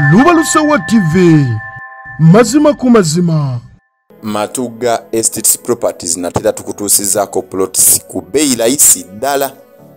Lubalusewa TV, mazima ku mazima. Matugga Estates Properties natera tukutuusizaako plots ku bbeeyi layisi ddala,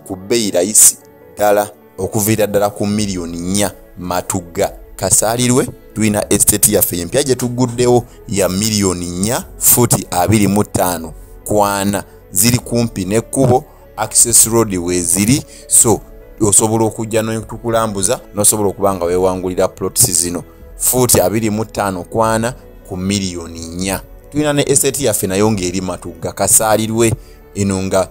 ku bbeeyi layisi ddala, okuviira ddala ku miliyoni 4. Matugga Kasaalirwe tulina estate yaffe empya gye tugguddewo ya miliyoni 4, fuuti 25 ku 40. Ziri kumpi n'ekkubo, access road weeziri, so osobola okujja netukulambuza n'osobola okuba nga weewangulira plots zino, fuuti 25 ku 40 ku miliyoni 4. Tulina ne estate yaffe nayo ng'eri Matugga Kasaalirwe, eno nga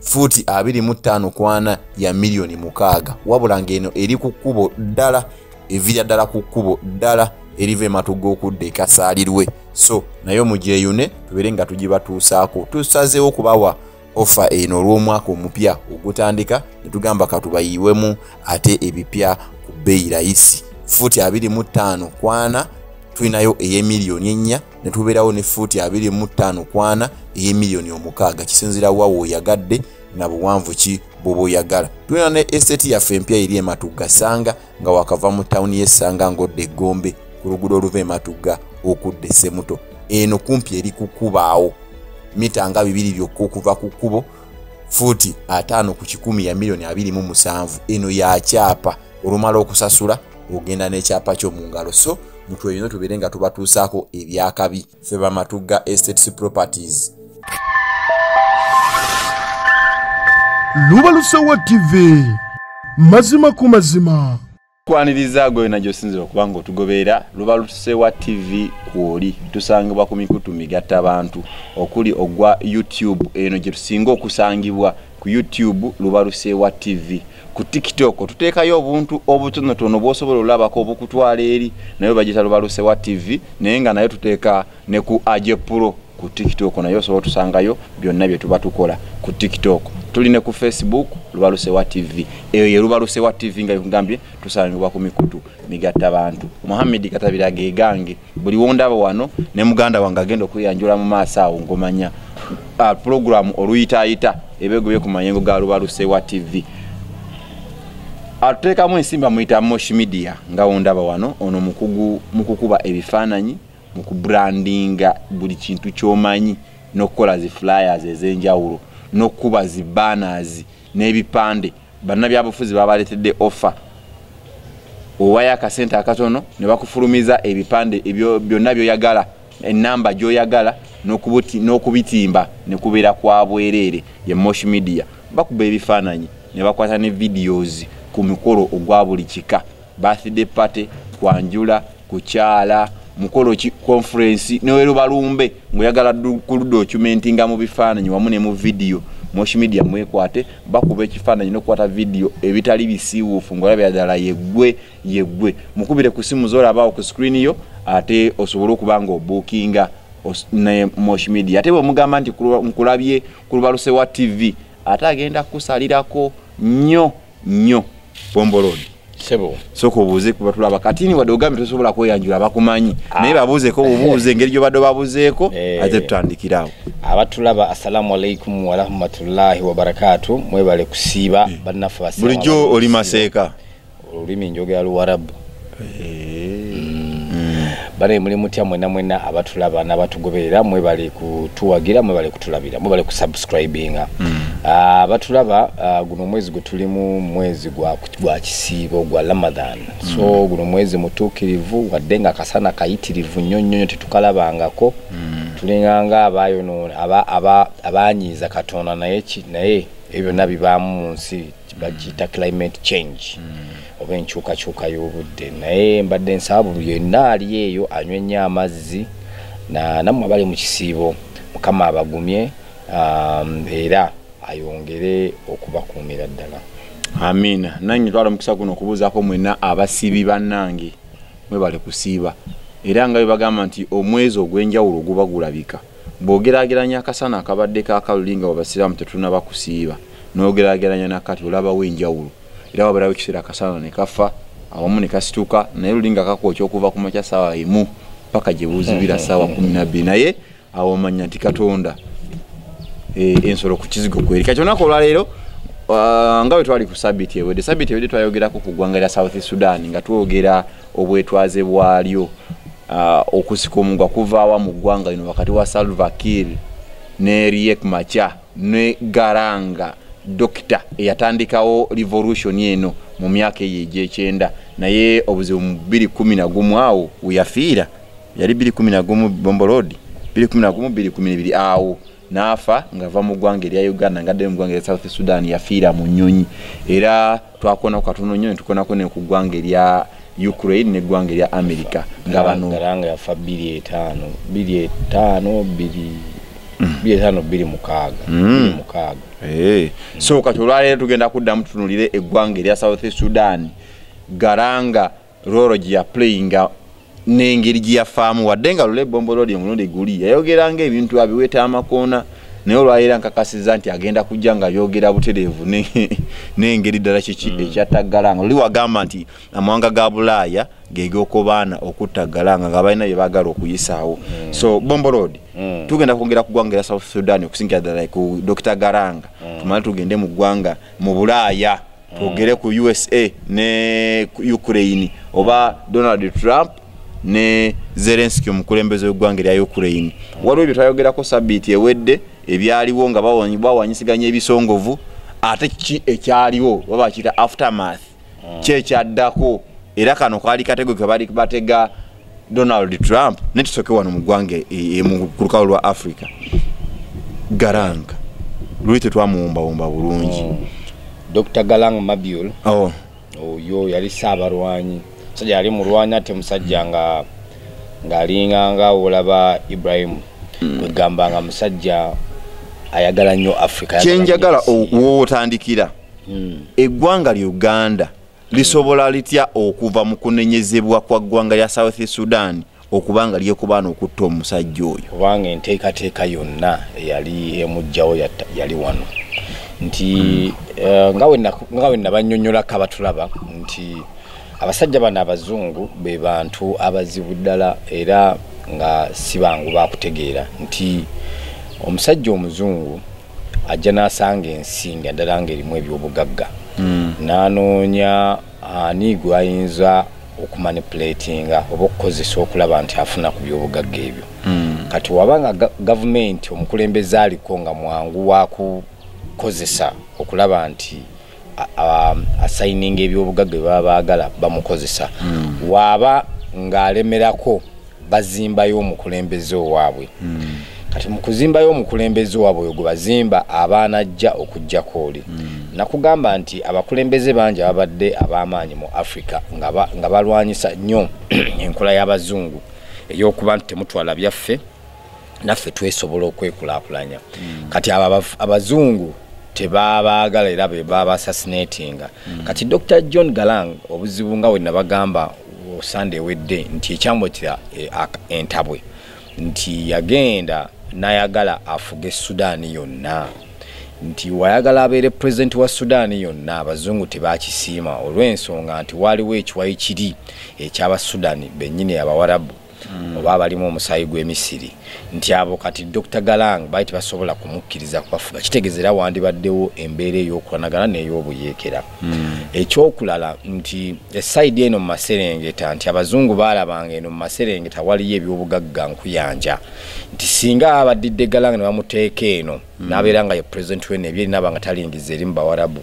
fuuti 25 ku 40 ya miliyoni 6, wabula ng'eno eri ku kkubo ddala, eviira ddala ku kkubo ddala eriva eMatugga okudda eKasaalirwe. So nayo mugyeyune tubeere nga tugibatuusaako. Tusazeewo okubawa offer eno olw'omwaka omupya ogutandika, ne tugamba katubayiwemu ate ebipya ku bbeeyi layisi. Fuuti 25 ku 40 tulinayo ey'emiliyoni 4, ne tubeerawo ne fuuti 25 ku 40 ey'emiliyoni 6. Kisinziira wa w'oyagadde na buwanvu ki bw'oba oyagala. Tulina ne estate yaffe empya eri eMatugga Sanga, nga wakava mu tawuni y'Essanga ng'odda Eggombe, ku luguudo oluva eMatugga okudda Essemuto. Eno kumpi eri ku kkubaawo, mita nga 2 byokka okuva ku kkubo, fuuti 50 ku 100 ya miliyoni 27. Eno yakyapa, olumala okusasula ogenda n'ekyapa kyo mu ngalo. So mutweyune tubeere nga tubatuusaako ebyakabi. Ffe Bamatugga Estates Properties. Lubalusewa TV, mazima ku mazima. Kwaniriza gwe yona gy'osinzira okuba nga otugoberera. Lubalusewa TV kwoli tusangibwa ku mikutu migatta bantu okuli ogwa YouTube, eno gye tusinga okusangibwa ku YouTube, Lubalusewa TV. Ku TikTok tuteekayo obuntu obutonotono bw'osobola olabako obukutwala eri, naye bagiyita Lubalusewa TV, naye nga naye tuteeka ne ku Aje Pro ku TikTok, naye osobola otusangayo byonna bye tuba tukola ku TikTok. Tuli ne ku Facebook, Lubalusewa TV. Eyo ye Lubalusewa TV. Nga nkugambye, tusangibwa ku mikutu migatta bantu. Muhammedi Katabira gegange buli wondaba wano ne muganda wange agenda okweyanjula mu maaso awo, ngomanya pulogulaamu oluyitaayita ebegobye ku mayengo ga Lubalusewa TV. Atuteekamu ensimbi amuyita Mosh Media. Nga wondaba wano, ono mukugu mu kukuba ebifaananyi, mu kubrandinga buli kintu ky'omanyi, n'okukola zi flyers ez'enjawulo, n'okukuba zi banners n'ebipande. Bannabyabufuzi babaleetedde offer, owayo akasente akatono ne bakufulumiza ebipande ebyo byonna by'oyagala, enamba gy'oyagala, n'okubitimba ne kubeera kwa bwereere. Ye Mosh Media. Bakuba ebifaananyi ne bakwata ne videos ku mikolo ogwa buli kika: birthday party, kwanjula, kukyala, mukolo ki, conference, newerubalumbe ng'oyagala kuludocumentinga mu bifaananyi wamu ne mu video. Mosh Media mwekwate, bakuba ekifaananyi n'okukwata video ebitali bisiiwuufu ng'olabira ddala yeggwe yeggwe. Mukubire ku simu z'olabaawo ku screen yo, ate osobole okuba nga obuukinga ne Mosh Media. Ate bwemugamba nti nkulabye ku Lubalusewa TV, ate agenda kusalirako nnyo nnyo. Bombolodi. Sebo. Sooka obuuze kuba tulaba katini. Wadde ogambye tosobola kweyanjula, bakumanyi, naye babuuzeeko bubuuze engeri gy'obadde obabuzeeko, ate tutandikirawo. Abatulaba, assalamu alaikum warahmatullahi wabarakatu. Mwebale kusiiba bannaffe Abasiraamu. Bulijjo abali oli mu kusiiba. Maseeka. Olulimi njogera Luwarabu. Bane, muli mutya mwena mwena abatulaba n'abatugoberera? Mwebale kutuwagira, mwebale kutulabira, mwebale kusubscribinga. Abatulaba, guno omwezi gwe tulimu mwezi gwa kisiibo gwa Ramadan. So guno mwezi mutuukirivu, wadde nga akasana kayitirivu nnyo nnyo nnyo, tetukalabangako. Tulinganga abayonoona, abanyiiza Katonda, naye naye ebyo byonna bibaamu mu nsi, bagiyita climate change oba enkyukakyuka y'obudde. Naye mbadde nsaba buli yenna ali eyo anywe nnyo amazzi, na nammwe abali mu kisiibo, Mukama abagumye, era ayongere okubakuumira ddala. Amiina. Nange twala omukisa guno okubuuzaako mwenna abasiibi bannange, mwebale kusiiba. Era nga bwe bagamba nti omwezi ogw'enjawulo guba gulabika, bw'ogeraageranya akasana akabadde kakaluli nga babasiraamu tetunaba kusiiba, n'ogeraageranya nakati, olabawo enjawulo. Era wabeerawo ekiseera akasana ne kafa awamu ne kasituka, naye luli nga kakwokya okuva ku makya saawa 1 paka gye buzibira saawa 12. Naye awo omanya nti Katonda, ensolo ku kizigo kweri. Kati olunaku olwaleero Nga bwe twali ku sabiti ewedde, sabiti ewedde twayogerako ku ggwanga lya South Sudan nga twogera obwetwaze bwalyo, okusika omugwa kuvaawa mu ggwanga lino wakati wa Salva Kiir ne Riek Machar ne Garanga, dokita eyatandikawo revolution eno mu myaka eyo egy'ekyenda, naye obuzibu mu 2011 awo weyafiira, yali 2011 Bombolodi, 2011 2012 awo n'afa ng'ava mu ggwanga erya Uganda ng'addayo mu ggwanga erya South Sudan, yafiira mu nnyonyi. Era twakonako katono nnyo ne tukonako ne ku ggwanga erya Ukraine n'eggwanga erya America nga bano Garanga yafa 2005 2005 2006. So kati olwaleero tugenda kuddamu tutunulire eggwanga erya South Sudan, Garanga role gye yaplayinga n'engeri gye yafaamu, wadde nga lule Bombolodi omulundi guli yayogeranga ebintu abiweeta amakoona, naye olwaleero nkakasizza nti agenda kujja nga yogera butereevu n'engeri ddala kiki ekyatta Garanga. Oli wagamba nti amawanga ga Bulaaya ge g'okobaana okutta Garanga nga balina bye baagala okuyisaawo. So Bombolodi, tugenda kwongera ku ggwanga erya South Sudan okusingira ddala ku Dr. Garanga, tumale tugende mu ggwanga mu Bulaaya twogere ku USA ne Ukraine oba Donald Trump ne Zelensky omukulembeze w'eggwanga erya Ukraine. Waliwo bye twayogerako sabbiiti ewedde ebyaliwo nga bawanyisiganya ebisongovu, ate kiki ekyaliwo baba bakiyita aftermath, ki ekyaddako, era kano kaali katego ke bali batega Donald Trump. Ne tusooke wano mu ggwanga ku lukalu lwa Africa, Garanga luli tetwamuwumbawumba bulungi. Dr. Garang Mabior oyo yali ssaabalwanyi, musajja yali mulwanyi ate musajja nga ng'alinganga olaba Ibrahim, kwegamba nga musajja ayagala nnyo Africa. Kyenjagala w'otandikira, eggwanga lya Uganda lisobola litya okuva mu kunenyezebwa kwa ggwanga lya South Sudan okuba nga lyekubaana okutta omusajja oyo? Kubanga enteekateeka yonna eyali emuggyawo yali wano nti nga we nabannyonnyolako abatulaba nti abasajja bano abazungu be bantu abazibu ddala era nga si bangu bakutegeera, nti omusajja omuzungu ajja n'asanga ensi nga ddala ng'erimu ebyobugagga, n'anoonya ani gw'ayinza okumanipulatinga oba okukozesa okulaba nti afuna ku byobugagga ebyo. Kati wabanga gavumenti omukulembeze aliko nga mwangu wa kukozesa okulaba nti asayininga ebyobugagga bye baba baagala bamukozesa, waaba ng'alemerako bazimbayo omukulembeze owaabwe. Kati mu kuzimbayo omukulembeze owaabwe oyo gwe bazimba abaana ajja okuggyako oli. Nakugamba nti abakulembeze bangi ababadde ab'amaanyi mu Africa nga balwanyisa nnyo enkola y'abazungu ey'okuba nti temutwala byaffe naffe twesobola okwekulaakulanya. Kati abazungu tebabaagala era be baba assassinatinga. Kati Dr. John Garang obuzibu nga we nabagamba Sunday ewedde nti ekyamwetera entabwe nti yagenda n'ayagala afuge Sudan yonna, nti wayagala abeere pulezidenti wa Sudan yonna, abazungu tebakisiima olw'ensonga nti waaliwo ekiwayi kiri eky'Abasudani bennyini Abawarabu oba abalimu omusaayi gw'Emisiri, nti abo kati Dr. Garang baali tebasobola kumukkiriza kubafuga. Kitegeeza era wandibaddewo embeera ey'okulwanagana n'ey'obuyeekera. Ekyokulala nti esayidi eno mu maserengeta nti abazungu baalabanga eno mu maserengeta waliyo ebyobugagga nkuyanja, nti singa abaddidde Garang ne bamuteeka eno n'abeera nga ye pulezidenti w'eno ebyerina nga talingiza eri mu Bawarabu,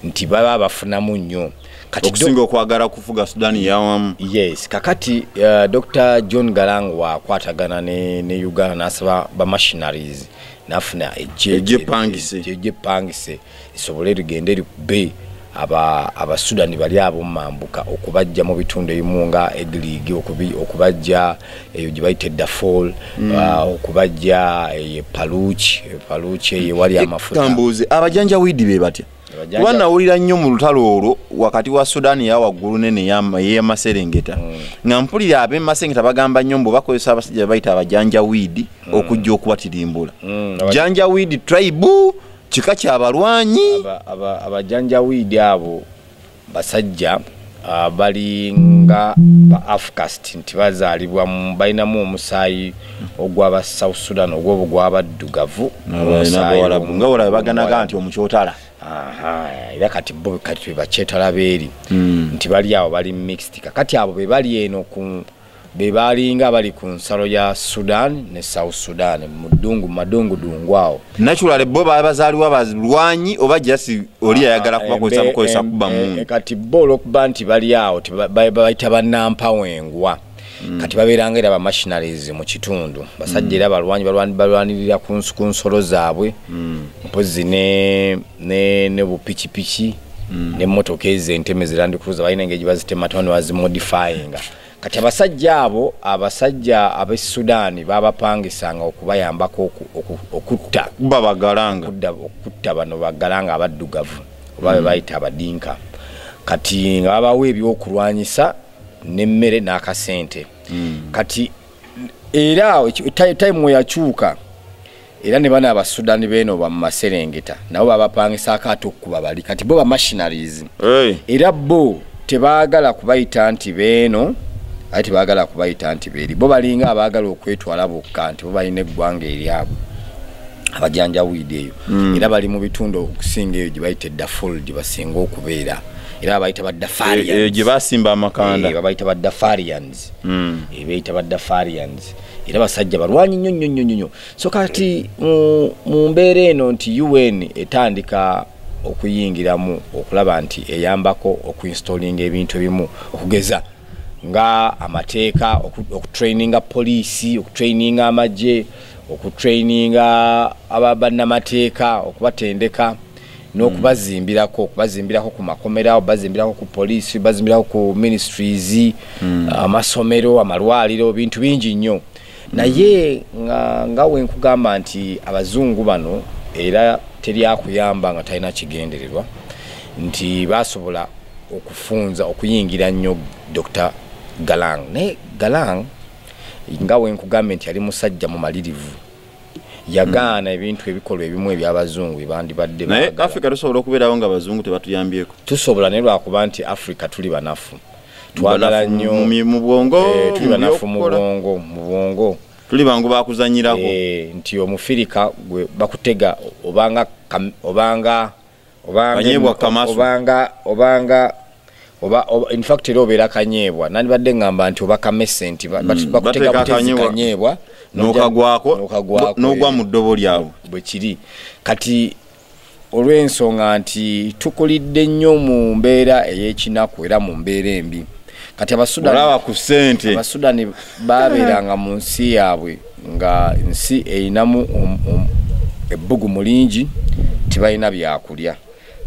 nti baba bafunamu nnyo okusinga okwagala kufuga Sudan yawamu. Yes, kakati Dr. John Garang wakwatagana ne Uganda n'asaba ba machineries n'afuna ejje pangise esobole ligende likube Abasudani bali ab'omambuka okubajja mu bitundu ebimu nga Eglig, okubajja eyo gye bayita Darfur, okubajja eyo Paluch eyo wali amafuta. Tambuze abajanjawiidi be batya? Kuba nawulira nnyo mu lutalo olwo wakati wa Sudan eya waggulu nene ey'amaserengeta, nga mpulira ab'emaserengeta bagamba nnyo mbu bakozesa abasajja bayita abajanjawiidi okujja okubatirimbula. Janjawiidi tribe kika ky'abalwanyi. Abajanjawiidi abo basajja balinga ba Afcast nti bazaalibwa balinamu omusaayi ogw'aba South Sudan ogw'obwo gw'abaddugavu nga olaba baganaga nti omukyotala. Era kati bo kati bakyetala beeri nti bali awo bali mixed. Kati abo be bali eno ku be balinga bali ku nsalo ya Sudan ne South Sudan mu ddungu madungudungu awo. Naturally bo bazaliwa bazilwanyi oba just oli ayagala kubakozesa bukozesa kuba mundu. Kati bo olwokuba nti bali awo bayita bannampawengwa. Kati babeeranga era ba missionaries mu kitundu, basajja era balwanyi balwanirira ku nsolo zaabwe, mpozi ne bupikipiki n'emmotoka ezo enteme zi Land Cruiser balina engeri gye bazitema ne bazimodifyinga. Kati abasajja abo, abasajja ab'e Sudan babapangisanga okubayambako okutta babagalanga, okutta bano bagalanga abaddugavu oba be bayita abadinka. Kati nga babawa ebyokulwanyisa n'emmere n'akasente. Kati era time we yakyuka era ne bano Abasudani beeno ba mu maserengeta nabo babapangisaako ate okukuba bali. Kati bo ba missionaries era bo tebaagala kubayita nti beeno, ate tebaagala kubayita nti beeri. Bo balinga abaagala okwetwala bokka nti bo balina eggwanga eryabwe abajanjawiidi eyo. Era bali mu bitundu okusinga eyo gye bayita Darfur gye basinga okubeera. Era babayita ba Darfurians. Gye basimba amakanda. Babayita ba Darfurians. Bayita ba Darfurians. Era basajja balwanyi nnyo nnyo nnyo nnyo. So kati mu mbeera eno nti UN etandika okuyingiramu okulaba nti eyambako okuinstallinga ebintu ebimu, okugeza nga amateeka, okutraininga poliisi, okutraininga amagye, okutraininga bannamateeka, okubatendeka n'okubazimbirako, okubazimbirako ku makomera, okubazimbirako ku poliisi, okubazimbirako ku ministries, amasomero, amalwaliro, bintu bingi nnyo. Naye nga we nkugamba nti abazungu bano era teri akuyamba nga talina kigendererwa, nti basobola okufunza okuyingira nnyo Dr. Galang. Naye Galang nga we nkugambye nti yali musajja mumalirivu, yagaana ebintu ebikolwa ebimu eby'abazungu ebandibadde Naye baagala. Africa tusobola okubeerawo nga abazungu tebatuyambyeko? Tusobola, naye lwakuba nti Africa tuli banafu, twagala Banafu nnyo mu bwongo, tuli mu banafu mu byokukola. bwongo, mu bwongo. Tuli bangu bakuzanyirako. Nti omufirika gwe bakutega obanga obanga obanga Kanyeebwa kamasu. obanga obanga oba, oba in fact era obeera kanyeebwa, nandibadde ngamba nti oba kamese nti bakutega Bateeka butezi akanyeebwa. kanyeebwa N'okagwako, n'okagwako, n'ogwa mu ddobo lyabwe. Bwe kiri. Kati olw'ensonga nti tukulidde nnyo mu mbeera ey'ekinaku era mu mbeera embi. Kati Olaba ku ssente. Abasudani babeeranga mu nsi yaabwe nga nsi erinamu ebbugumu lingi, tebalina byakulya.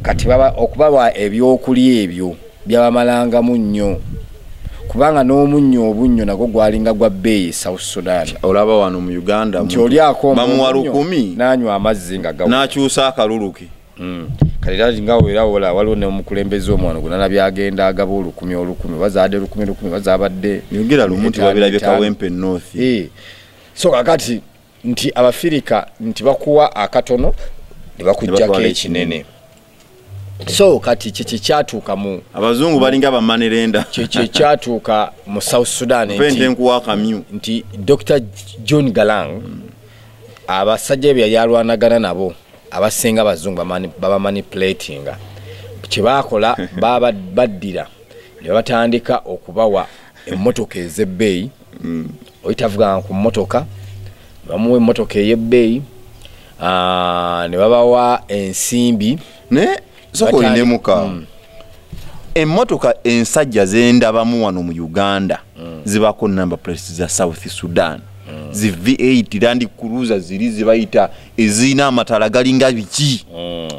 Kati okubawa ebyokulya ebyo byabamalangamu nnyo, kubanga n'omunnyo obunnyo nagwo gwalinga gwa bbeeyi South Sudan. Olaba wano mu Uganda nti olyako bamuwa omunnyo, 1000 n'anywa amazzi nga gawa. N'akyusa akalulu ke. Kati era nga era wola waliwo n'omukulembeze omwano gwe nalabye agenda agaba 1000 1000, bazaadde 1000 1000, bazaabadde Yogera lumu nti babirabye 5. Kawempe North. So kakati nti Abafirika nti bakuwa akatono ne bakuggyako Ne batwala ekinene. So kati kye kyatuuka mu Abazungu balinga bamanerenda. Kye kyatuuka mu South Sudan Mpe nkuwa akamyu. nti Dr. John Galang abasajja be yali alwanagana nabo abasinga abazungu baba manipulatinga. Kye baakola baba baddira ne batandika okubawa emmotoka ez'ebbeeyi. Oyitavuganga ku mmotoka, bamuwa emmotoka ey'ebbeeyi, ne babawa ensimbi. Naye sooka olindemuka. Emmotoka ensajja zendabamu wano mu Uganda zibaako number plates za South Sudan. Zi V8 Land Cruiser ziri zibayita ezirina amataala galinga biki.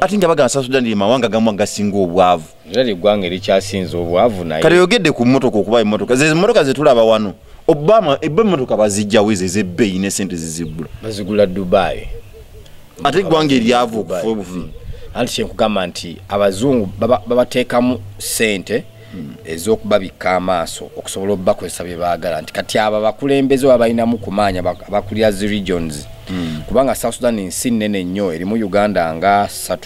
Ate nga bagamba South Sudan lye mawanga gamu agasinga obwavu. Era lyeggwanga erikyasinze obwavu naye. Kale oyogedde ku mmotoka okuba emmotoka. Ze emmotoka ze tulaba wano. Obama ebba emmotoka bazijjawo ezo ez'ebbeeyi ne ssente zizigula. Bazigula Dubai. Ate eggwanga eryavu Dubai. okufa obufi. Anti kye nkugamba nti abazungu babateekamu ssente ez'okubabikka amaaso okusobola okubakozesa bye baagala. Nti kati abo abakulembeze oba balinamu kumaanya abakulira zi regions. Kubanga South Sudan nsi nnene nnyo, erimu Uganda nga 3.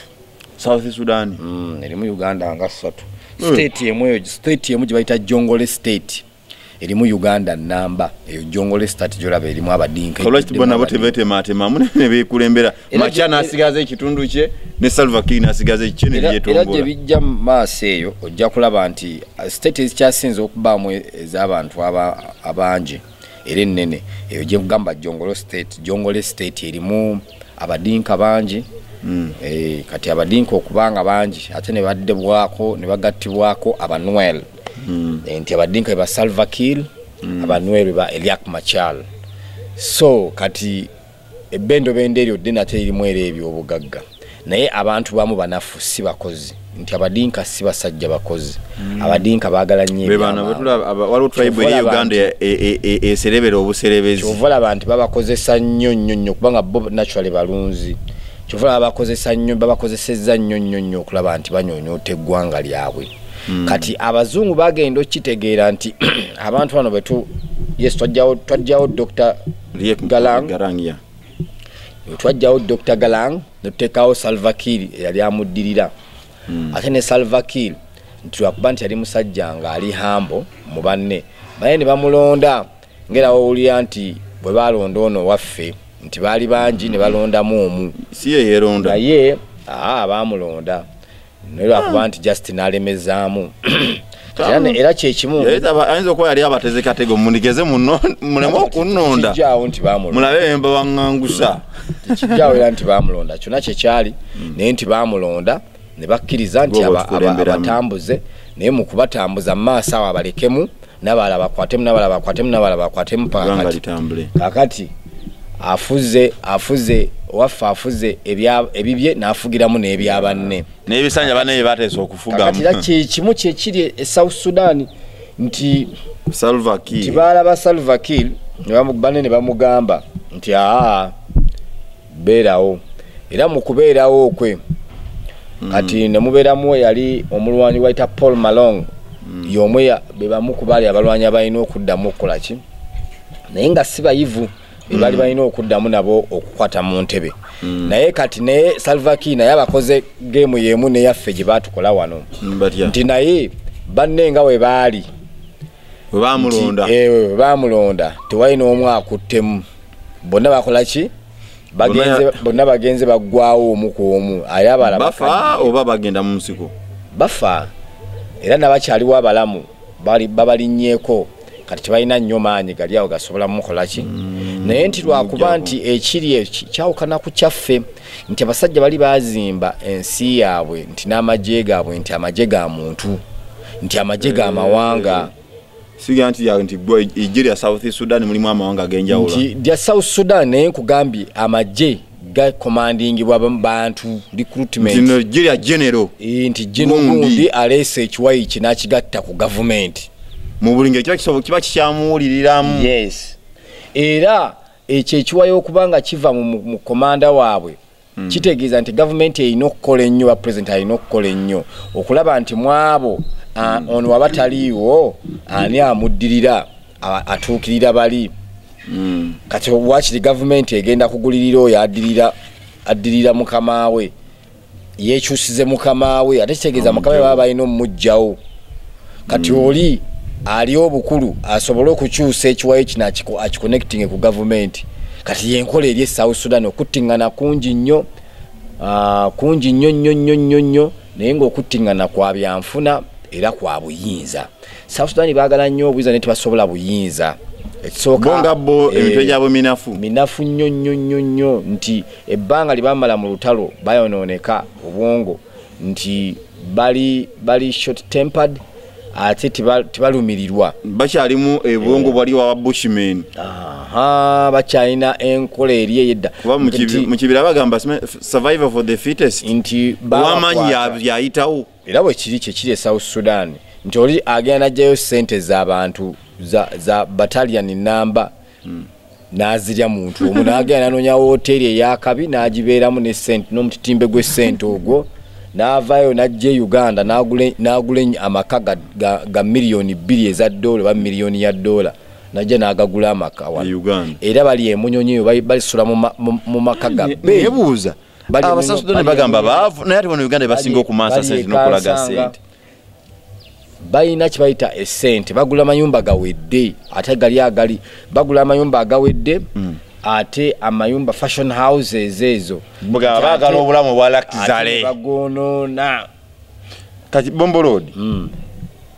South Sudan. Erimu Uganda nga 3. State emu eyo, state emu gye bayita Jonglei State. Erimu Uganda namba eyo Jongole State gyolaba erimu Abadinka. Olwaki bona bo tebetematemamu ne beekulembera? Machar n'asigaza ekitundu kye ne Salva Kiir n'asigaza ekikye ne byetongola. Era gye bijja mu maaso eyo ojja kulaba nti state ezikyasinze okubaamu ez'abantu abangi era ennene eyo gye kugamba Jongole State. Jongole State erimu Abadinka bangi. Kati Abadinka okubanga bangi ate ne baddibwako ne bagattibwako Abanuel. Nti Abadinka ba Salva Kiir, Abanuel ba Riek Machar. So kati ebendo bende eryo ddene ate erimu era ebyobugagga, naye abantu bamu banafu, si bakozi. Nti Abadinka si basajja bakozi. Abadinka baagala nnyo waliwo tribe eri Uganda eserebera obuserebezi. Kyova olaba nti babakozesa nnyo nnyo nnyo kubanga bo naturally balunzi. Kyova olaba bakozesa nnyo, babakozesezza nnyo nnyo nnyo okulaba nti banyonyoota eggwanga lyabwe. Kati abazungu bagenda okitegeera nti abantu bano betu, yes, twajjawo Dr. Galang, twajjawo Dr. Galang netuteekawo Salva Kiir eyali amuddirira. Ate ne Salva Kiir nti lwakuba nti yali musajja nga ali hambo mu banne, naye ne bamulonda ngera wowulira nti bwe balonda ono waffe nti baali bangi ne balondamu omu, si ye yeeronda, naye baamulonda naye lwakuba nti just n'alemezaamu. Era kyekimu ayinza okuba yali abateze katego, mundigeze muno muleme okunnonda, kijjaawo nti baamulonda, mulabe mba waŋŋangusa, tekijjaawo era nti baamulonda kyonna kyekyali, naye nti baamulonda ne bakkiriza nti abatambuze, naye mu kubatambuza mu maaso awo abalekemu n'abalala bakwatemu, n'abalala bakwatemu, n'abalala bakwatemu paka kakati afuze waffe afuze ebibye n'afugiramu n'ebyabanne n'ebisanja banne bye bateesa okufugamu. Kakati era kyekimu kyekiri e South Sudan nti Salva Kiir, nti baalaba Salva Kiir banne ne bamugamba nti aa beerawo. Era mu kubeerawo okwe kati ne mubeeramu eyali omulwanyi wayita Paul Malong, y'omwe be bamu ku baali abalwanyi abalina okuddamu okukola ki, naye nga si bayivu, bali balina okuddamu nabo okukwata mu ntebe. Naye kati naye Salva Kiir naye abakoze geemu y'emu n'eyaffe gye baatukola wano, nti naye banne nga we baali we baamulonda tewali n'omu akuttemu, bonna bakola ki, bonna bagenze baggwawo omu ku omu. Aye abalala bafa oba bagenda mu nsiko bafa, era n'abakyaliwo abalamu babalinnyeeko, kati tebalina nnyo maanyi gali awo gasobola mukola ki. Naye nti lwakuba nti ekiri kyawukana ku kyaffe nti abasajja bali bazimba ensi yaabwe nti n'amagye gaabwe nti amagye ga muntu, nti amagye ga mawanga. Siga nti eggye lya South Sudan mulimu amawanga ag'enjawulo, nti lya South Sudan, naye nkugambye amagye gakomandingibwa bantu, recruitment nti eggye lya general, nti general gundi aleese ekiwayi kye n'akigatta ku gavumenti mu buli ngeri kiba kikyamuwuliriramu. Yes, era ekyo ekiwayo okuba nga kiva mu komanda waabwe kitegeeza nti gavumenti erina okukola ennyo, ba president alina okukola ennyo okulaba nti mwabo ono waba taliiwo ani amuddirira atuukirira bali. Kati wakiri gavumenti egenda kugulirira oyo addirira mukama we, yeekyusize mukama we, ate kitegeeza mukama we baba balina omumuggyawo. Kati oli ali obukulu asobole okukyusa ekiwayo kino akiconnectinge ku gavumenti. Kati yenkola eri e South Sudan, okuttiŋŋana kungi nnyo, kungi nnyo nnyo nnyo nnyo nnyo, naye ng'okuttiŋŋana kwa byanfuna era kwa buyinza. South Sudan baagala nnyo obuyinza naye tebasobola buyinza. Ekisooka bo nga bo emitwe gyabwe minafu, minafu nnyo nnyo nnyo nnyo, nti ebbanga lye baamala mu lutalo bayonooneka obwongo, nti bali short tempered ate tibalumirirwa, bakyalimu ebwongo bwali wa Bushmen. Bakyalina enkola eri ey'edda. Kuba mu kibira bagamba survival for the fittest, nti w'amaanyi yayitawo. Era bwe kiri kyekiri e South Sudan nti oli agenda n'aggyayo ssente z'abantu za battalion namba n'azirya muntu omu, n'agenda n'anoonya wooteeri ey'akabi n'agibeeramu ne ssente n'omutitimbe gw'essente ogwo, n'avaayo n'ajja e Uganda n'agula amaka ga miliyoni 2 eza dola oba miliyoni ya dola, n'ajja n'agagula amaka wano. Era bali emunyonyi eyo balisula mu maka ga bbeeyi. Nebuuza Abasouth Sudan bagamba baavu, naye ate wano Uganda basinga okumansa ssente n'okulaga ssente. Balina kibayita esente, bagula amayumba gawedde, ate gali agali bagula amayumba agawedde, ate amayumba fashion houses ezo baagala obulamu bwa luxury bagonoona. Kati Bombo Road,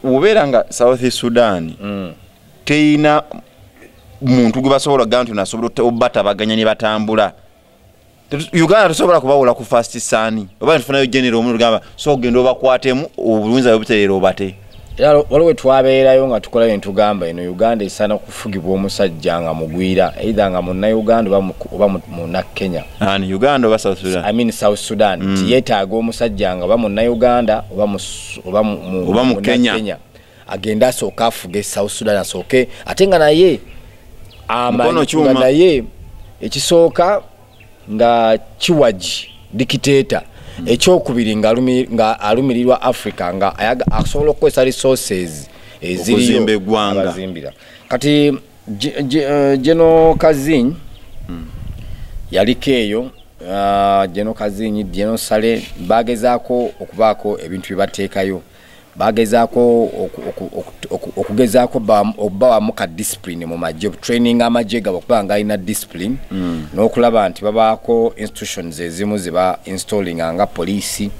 obeera nga South Sudan teyina muntu gwe basobola kugamba nti nasobola obatabaganya ne batambula. Uganda tosobola kubawula ku first son oba ntufunayo general omuntu gamba so ogenda obakwatemu obulunzi obutereera obate. Era waliwo twabeerayo nga tukola bintu tugamba eno Uganda esaana kufugibwa omusajja nga mugwira, either nga munnayuganda oba munnakenya. Ani Uganda oba South Sudan? I mean South Sudan. Tiyeetaaga omusajja nga oba munnayuganda oba mu Kenya. Agende asooke afuge South Sudan asooke, ate nga naye nga naye ekisooka nga kiwaji dictator. Ekyokubiri nga alumirirwa Africa nga asobola okukozesa resources eziriyo abazimbira. Kati General Kazini yaliko eyo, General Kazini, General Saleh bagezaako okubaako ebintu bye bateekayo, bagezaako okugezaako okubawamu ka discipline mu magye, training amagye gaabwe okuba nga alina discipline, n'okulaba nti babaako institutions ezimu ze ba installing nga poliisi,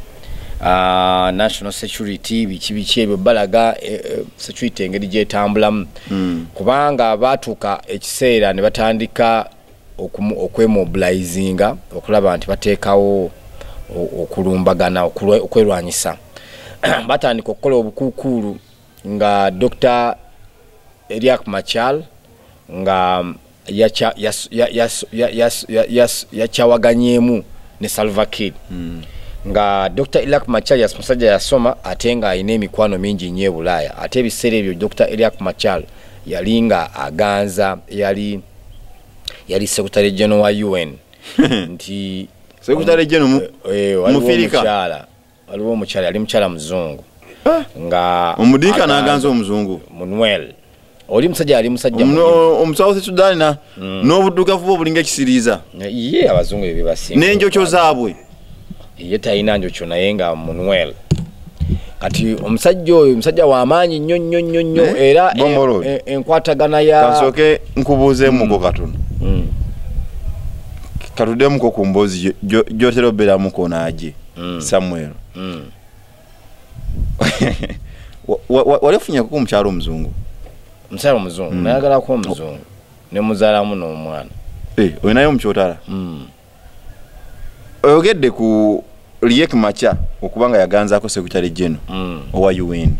national security, biki biki ebyo balaga security engeri gyetambulamu. Kubanga baatuuka ekiseera ne batandika okwemobilizinga okulaba nti bateekawo okulumbagana, okwerwanyisa. Batandika okukola obukuukuulu nga Dr. Riek Machar nga yakyawaganyemu ne Salva Kiir. Nga Dr. Riek Machar musajja yasoma ate nga alina emikwano mingi nnyo e Bulaaya, ate ebiseera ebyo Dr. Riek Machar yali nga aganza yali Secretary General wa UN nti Secretary General Mufirika waliwo omukyala yali mukyala muzungu nga omudinka n'aganza omuzungu Manuel oli musajja yali musajja omu South Sudan n'obuddugavu bwe obulinga ekisiriiza. Ye abazungu ebyo basinga n'enjokyo zaabwe ye talina njokyo naye nga Manuel. Kati omusajja oyo musajja w'amaanyi nnyo nnyo nnyo nnyo, era enkwatagana ya kansooke nkubuuzeemuko katono, katuddemuko ku mboozi gy'otera obeeramuko naaje Samuel. Wali ofunyeko ku mukyala omuzungu? Omukyala omuzungu nayagalako omuzungu ne muzaalamu n'omwana. Olinayo omukyotala? Oyogedde ku Riek Machar okuba nga yaganzaako Secretary General owa UN.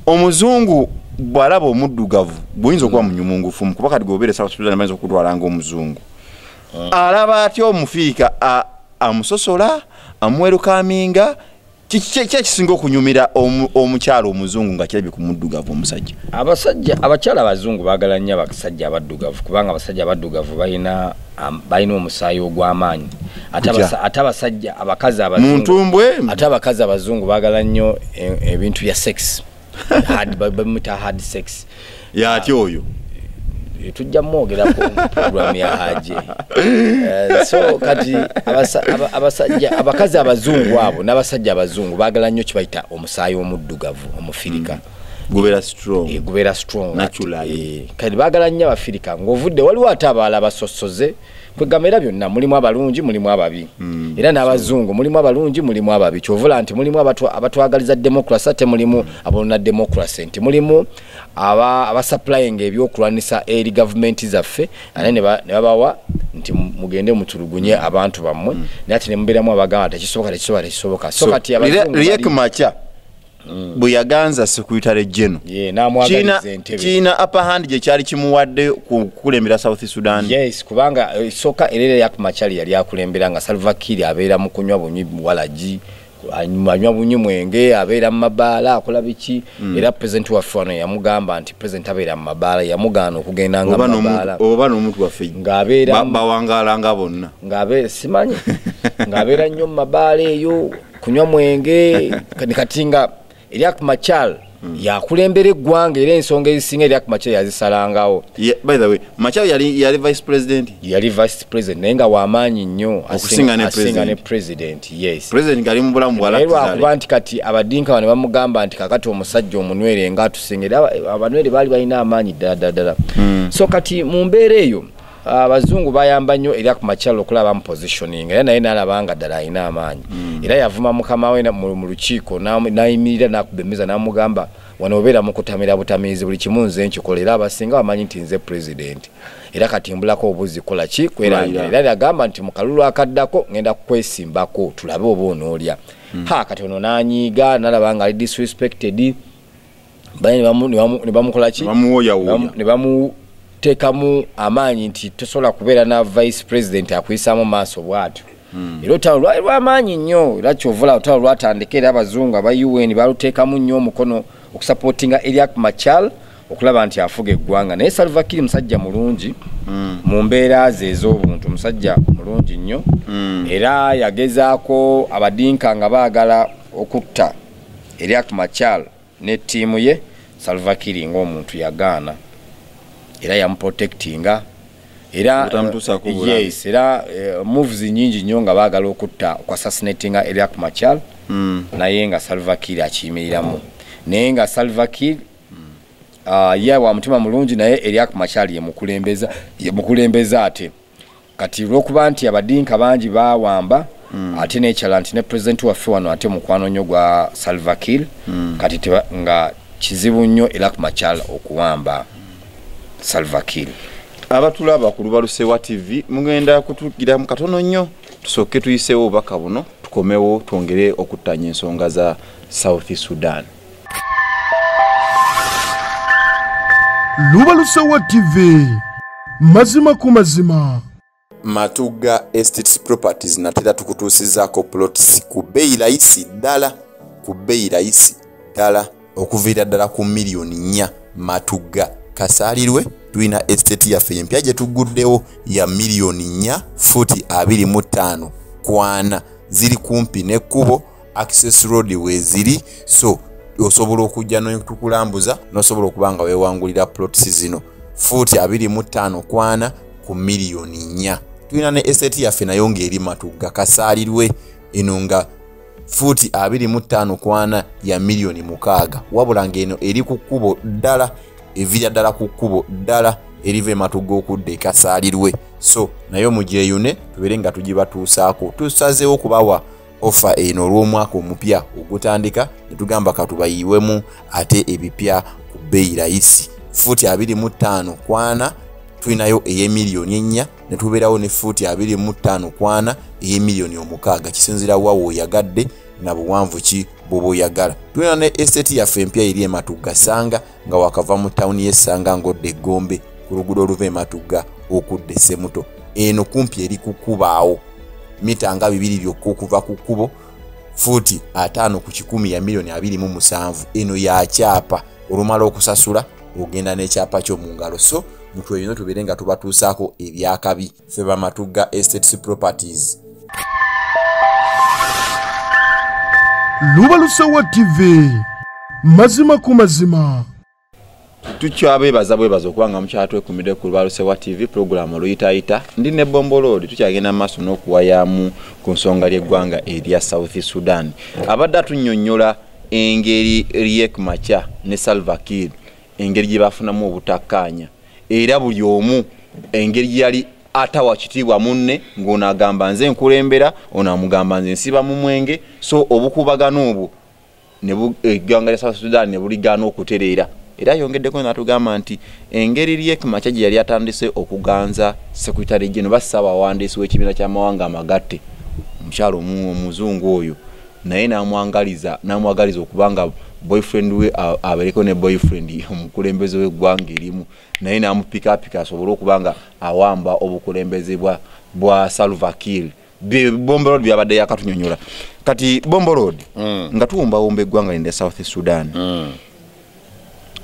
Omuzungu bw'alaba omuddugavu buyinza okuba munyumungufu, kuba kati gwobeera South Sudan bayinza okutwala ng'omuzungu. Alaba atya omufiika? Amusosola, amwerukaminga? Kiki ekisinga okunyumira omukyala omuzungu nga kirabye ku muddugavu omusajja? Abasajja abakyala abazungu baagala nnyo abasajja abaddugavu, kubanga abasajja abaddugavu balina omusaayi ogw'amaanyi. Ate abasajja abakazi abazungu ate abakazi abazungu baagala nnyo ebintu bya sex, bamuyita hard sex. Yatya oyo tujja mwogerako mu program ya Haji. So kati abasajja abakazi abazungu abo n'abasajja abazungu baagala nnyo kibayita omusaayi omuddugavu omufirika. Gubeera strong. Gubeera strong naturally. Kati baagala nnyo abafirika ng'ovudde waliwo ate abalala abasosoze kwegamba, era byonna mulimu abalungi mulimu ababi. Era n'abazungu mulimu abalungi mulimu ababi. Kyovula nti mulimu abatwagaliza democracy ate mulimu abolona democracy, nti mulimu abasupplying ebyokulwanisa eri gavumenti zaffe ate ne babawa nti mugende mutulugunye abantu bammwe, naye ate ne mubeeramu abagamba tekisoboka tekisoboka tekisoboka. So kati abazungu Riek Machar bwe yaganza Secretary General kiina upper hand gye kyali kimuwadde kukulembera South Sudan. Yes, kubanga esooka era Riek Machar yali akulembera nga Salva Kiir abeera mu kunywa bunywi walagi, anywa bunywi mwenge, abeera mu mabaala akola biki. Era president waffe wano yamugamba nti president abeera mu mabaala, yamugaana okugenda nga mabaala. Oba n'omuntu waffe ng'abeera bawangalanga bonna ng'abeera simanyi ng'abeera nnyo mu mabaala eyo kunywa mwenge. Kati nga Riek Machar Yakulembera eggwanga era ensonga ezisinga Riek Machar yazisalangawo. By the way, Machar yali vice president. Yali vice president naye nga wamaanyi nnyo okusinga ne president. Yes, president ngali mu bulamu bwa lwakuba nti kati abadinka bano bamugamba nti kakati omusajja omunwere nga atusinga, era abanwere baali balina amaanyi ddala ddala ddala. So kati mu mbeera eyo abazungu bayamba nnyo Riek Machar okulaba mu positioning, era naye n'alaba nga ddala alina amaanyi. Era yavuma mukama we mu lukiiko n'ayimirira n'akuba emmeeza n'amugamba, wano obeera mu kutamira butamiizi, buli kimu nze nkikola, era abasinga bamanyi nti nze president, era kati mbulako obuzi kola ki kwerangira. Era yagamba nti mu kalulu akaddako ngenda kukwesimbako tulabe oba onoolya. Ha, kati ono n'anyiiga n'alaba nga ali disrespected, bane ne bamukola ki, ne bamuteekamu amaanyi nti tosobola kubeera na vice president akuyisaamu maaso bw'atyo. Era olutalo lwali lw'amaanyi nnyo, era kyovula olutalo lwatandika era abazungu aba UN baluteekamu nnyo omukono okusupportinga Riek Machar okulaba nti afuga eggwanga. Naye Salva Kiir musajja mulungi mu mbeera ze ez'obuntu, musajja mulungi nnyo. Era yagezaako abadinka nga baagala okutta Riek Machar ne ttiimu ye, Salva Kiir ng'omuntu yagaana era yamuprotectinga. Era yes, era moves nyingi nnyo nga baagala okutta, okuassassinatinga Riek Machar, naye nga Salva Kiir akiyimiriramu. Naye nga Salva Kiir ye wa mutima mulungi, naye Riek Machar ye mukulembeza ate kati olwokuba nti abadinka bangi bawamba, ate n'ekyala nti ne president waffe wano ate mukwano nnyo gwa Salva Kiir, kati nga kizibu nnyo Riek Machar okuwamba Salva Kiir. Abatulaba ku Lubalusewa TV mugenda kutugira mu katono nnyo, tusooke tuyiseewo obubaka buno, tukomewo twongere okuttanya ensonga za South Sudan. Lubalusewa TV, mazima ku mazima. Matuga Estates Properties natera tukutuusizaako plots ku bbeeyi layisi ddala, ku bbeeyi layisi ddala, okuviira ddala ku miliyoni 4. Matuga Kasaalirwe tulina estate yaffe empya gye tuguddewo ya miliyoni 4, fuuti 25 ku 40, ziri kumpi n'ekkubo, access road weeziri. So osobola okujja notukulambuza nosobola okuba nga weewangulira plots zino, fuuti 25 ku 40 ku miliyoni 4. Tulina ne estate yaffe nayo ng'eri Matugga Kasaalirwe, eno nga fuuti 25 ku 40 ya miliyoni 6, wabula ng'eno eri ku kkubo ddala, eviira ddala ku kkubo ddala eriva ematugga okudda ekasaalirwe. So naye mugyeyune tubeere nga tugibatuusaako. Tusazeewo okubawa offer eno olw'omwaka omupya ogutandika, ne tugamba katubayiwemu ate ebipya ku bbeeyi layisi. Fuuti 25 ku 40 tulinayo ey'emiliyoni 4, ne tubeerawo ne fuuti 25 ku 40 ey'emiliyoni 6. Kisinzira wawe oyagadde na buwanvu ki bw'oba oyagala. Tulina ne estate yaffe empya eri ematugga Sanga, nga wakava mu tawuni y'Essanga ng'odda Eggombe ku luguudo oluva ematugga okudda Essemuto. Eno kumpi eri kukubaawo mita nga 2 byokka okuva ku kkubo, fuuti 50 ku 100 ya miliyoni 27. Eno yakyapa, olumala okusasula ogenda n'ekyapa kyo mu ngalo. So mutweyune tubeere nga tubatuusaako ebyakabi. Ffe Bamatugga Estates Properties. Lubalusewa TV, mazima ku mazima. Tukyabeebaza bwebaza okuba nga mukyatwekumidde ku Lubalusewa TV, puroguramu oluyitaayita. Ndi ne Bomboloodi, tukyagenda mu maaso n'okuwayaamu ku nsonga ly'eggwanga erya South Sudan. Abadde atunnyonnyola engeri Riek Machar ne Salva Kiir engeri gye bafunamu obutakkaanya, era buli omu engeri gye yali atawa kitiibwa munne, ng'ono agamba nze nkulembera, ono amugamba nze nsiba mu mwenge. So obukubagano obwo eggwanga lya South Sudan ne buligaana okutereera. Era ayongeddeko n'atugamba nti engeri Riek Machar gye yali atandise okuganza secretary general, ba ssaabawandiisi w'ekibiina ky'amawanga amagatte, omukyalo omuzungu oyo, naye n'amwagaliza okuba nga boyfriend we, abeereko ne boyfriend omukulembeze w'eggwanga erimu, naye n'amupikaapika asobole okuba nga awamba obukulembeze bwa Salva Kiir. Bombolod byabadde yakatunyonyola. Kati Bombolod, nga tuwumbawumba eggwanga lino South Sudan,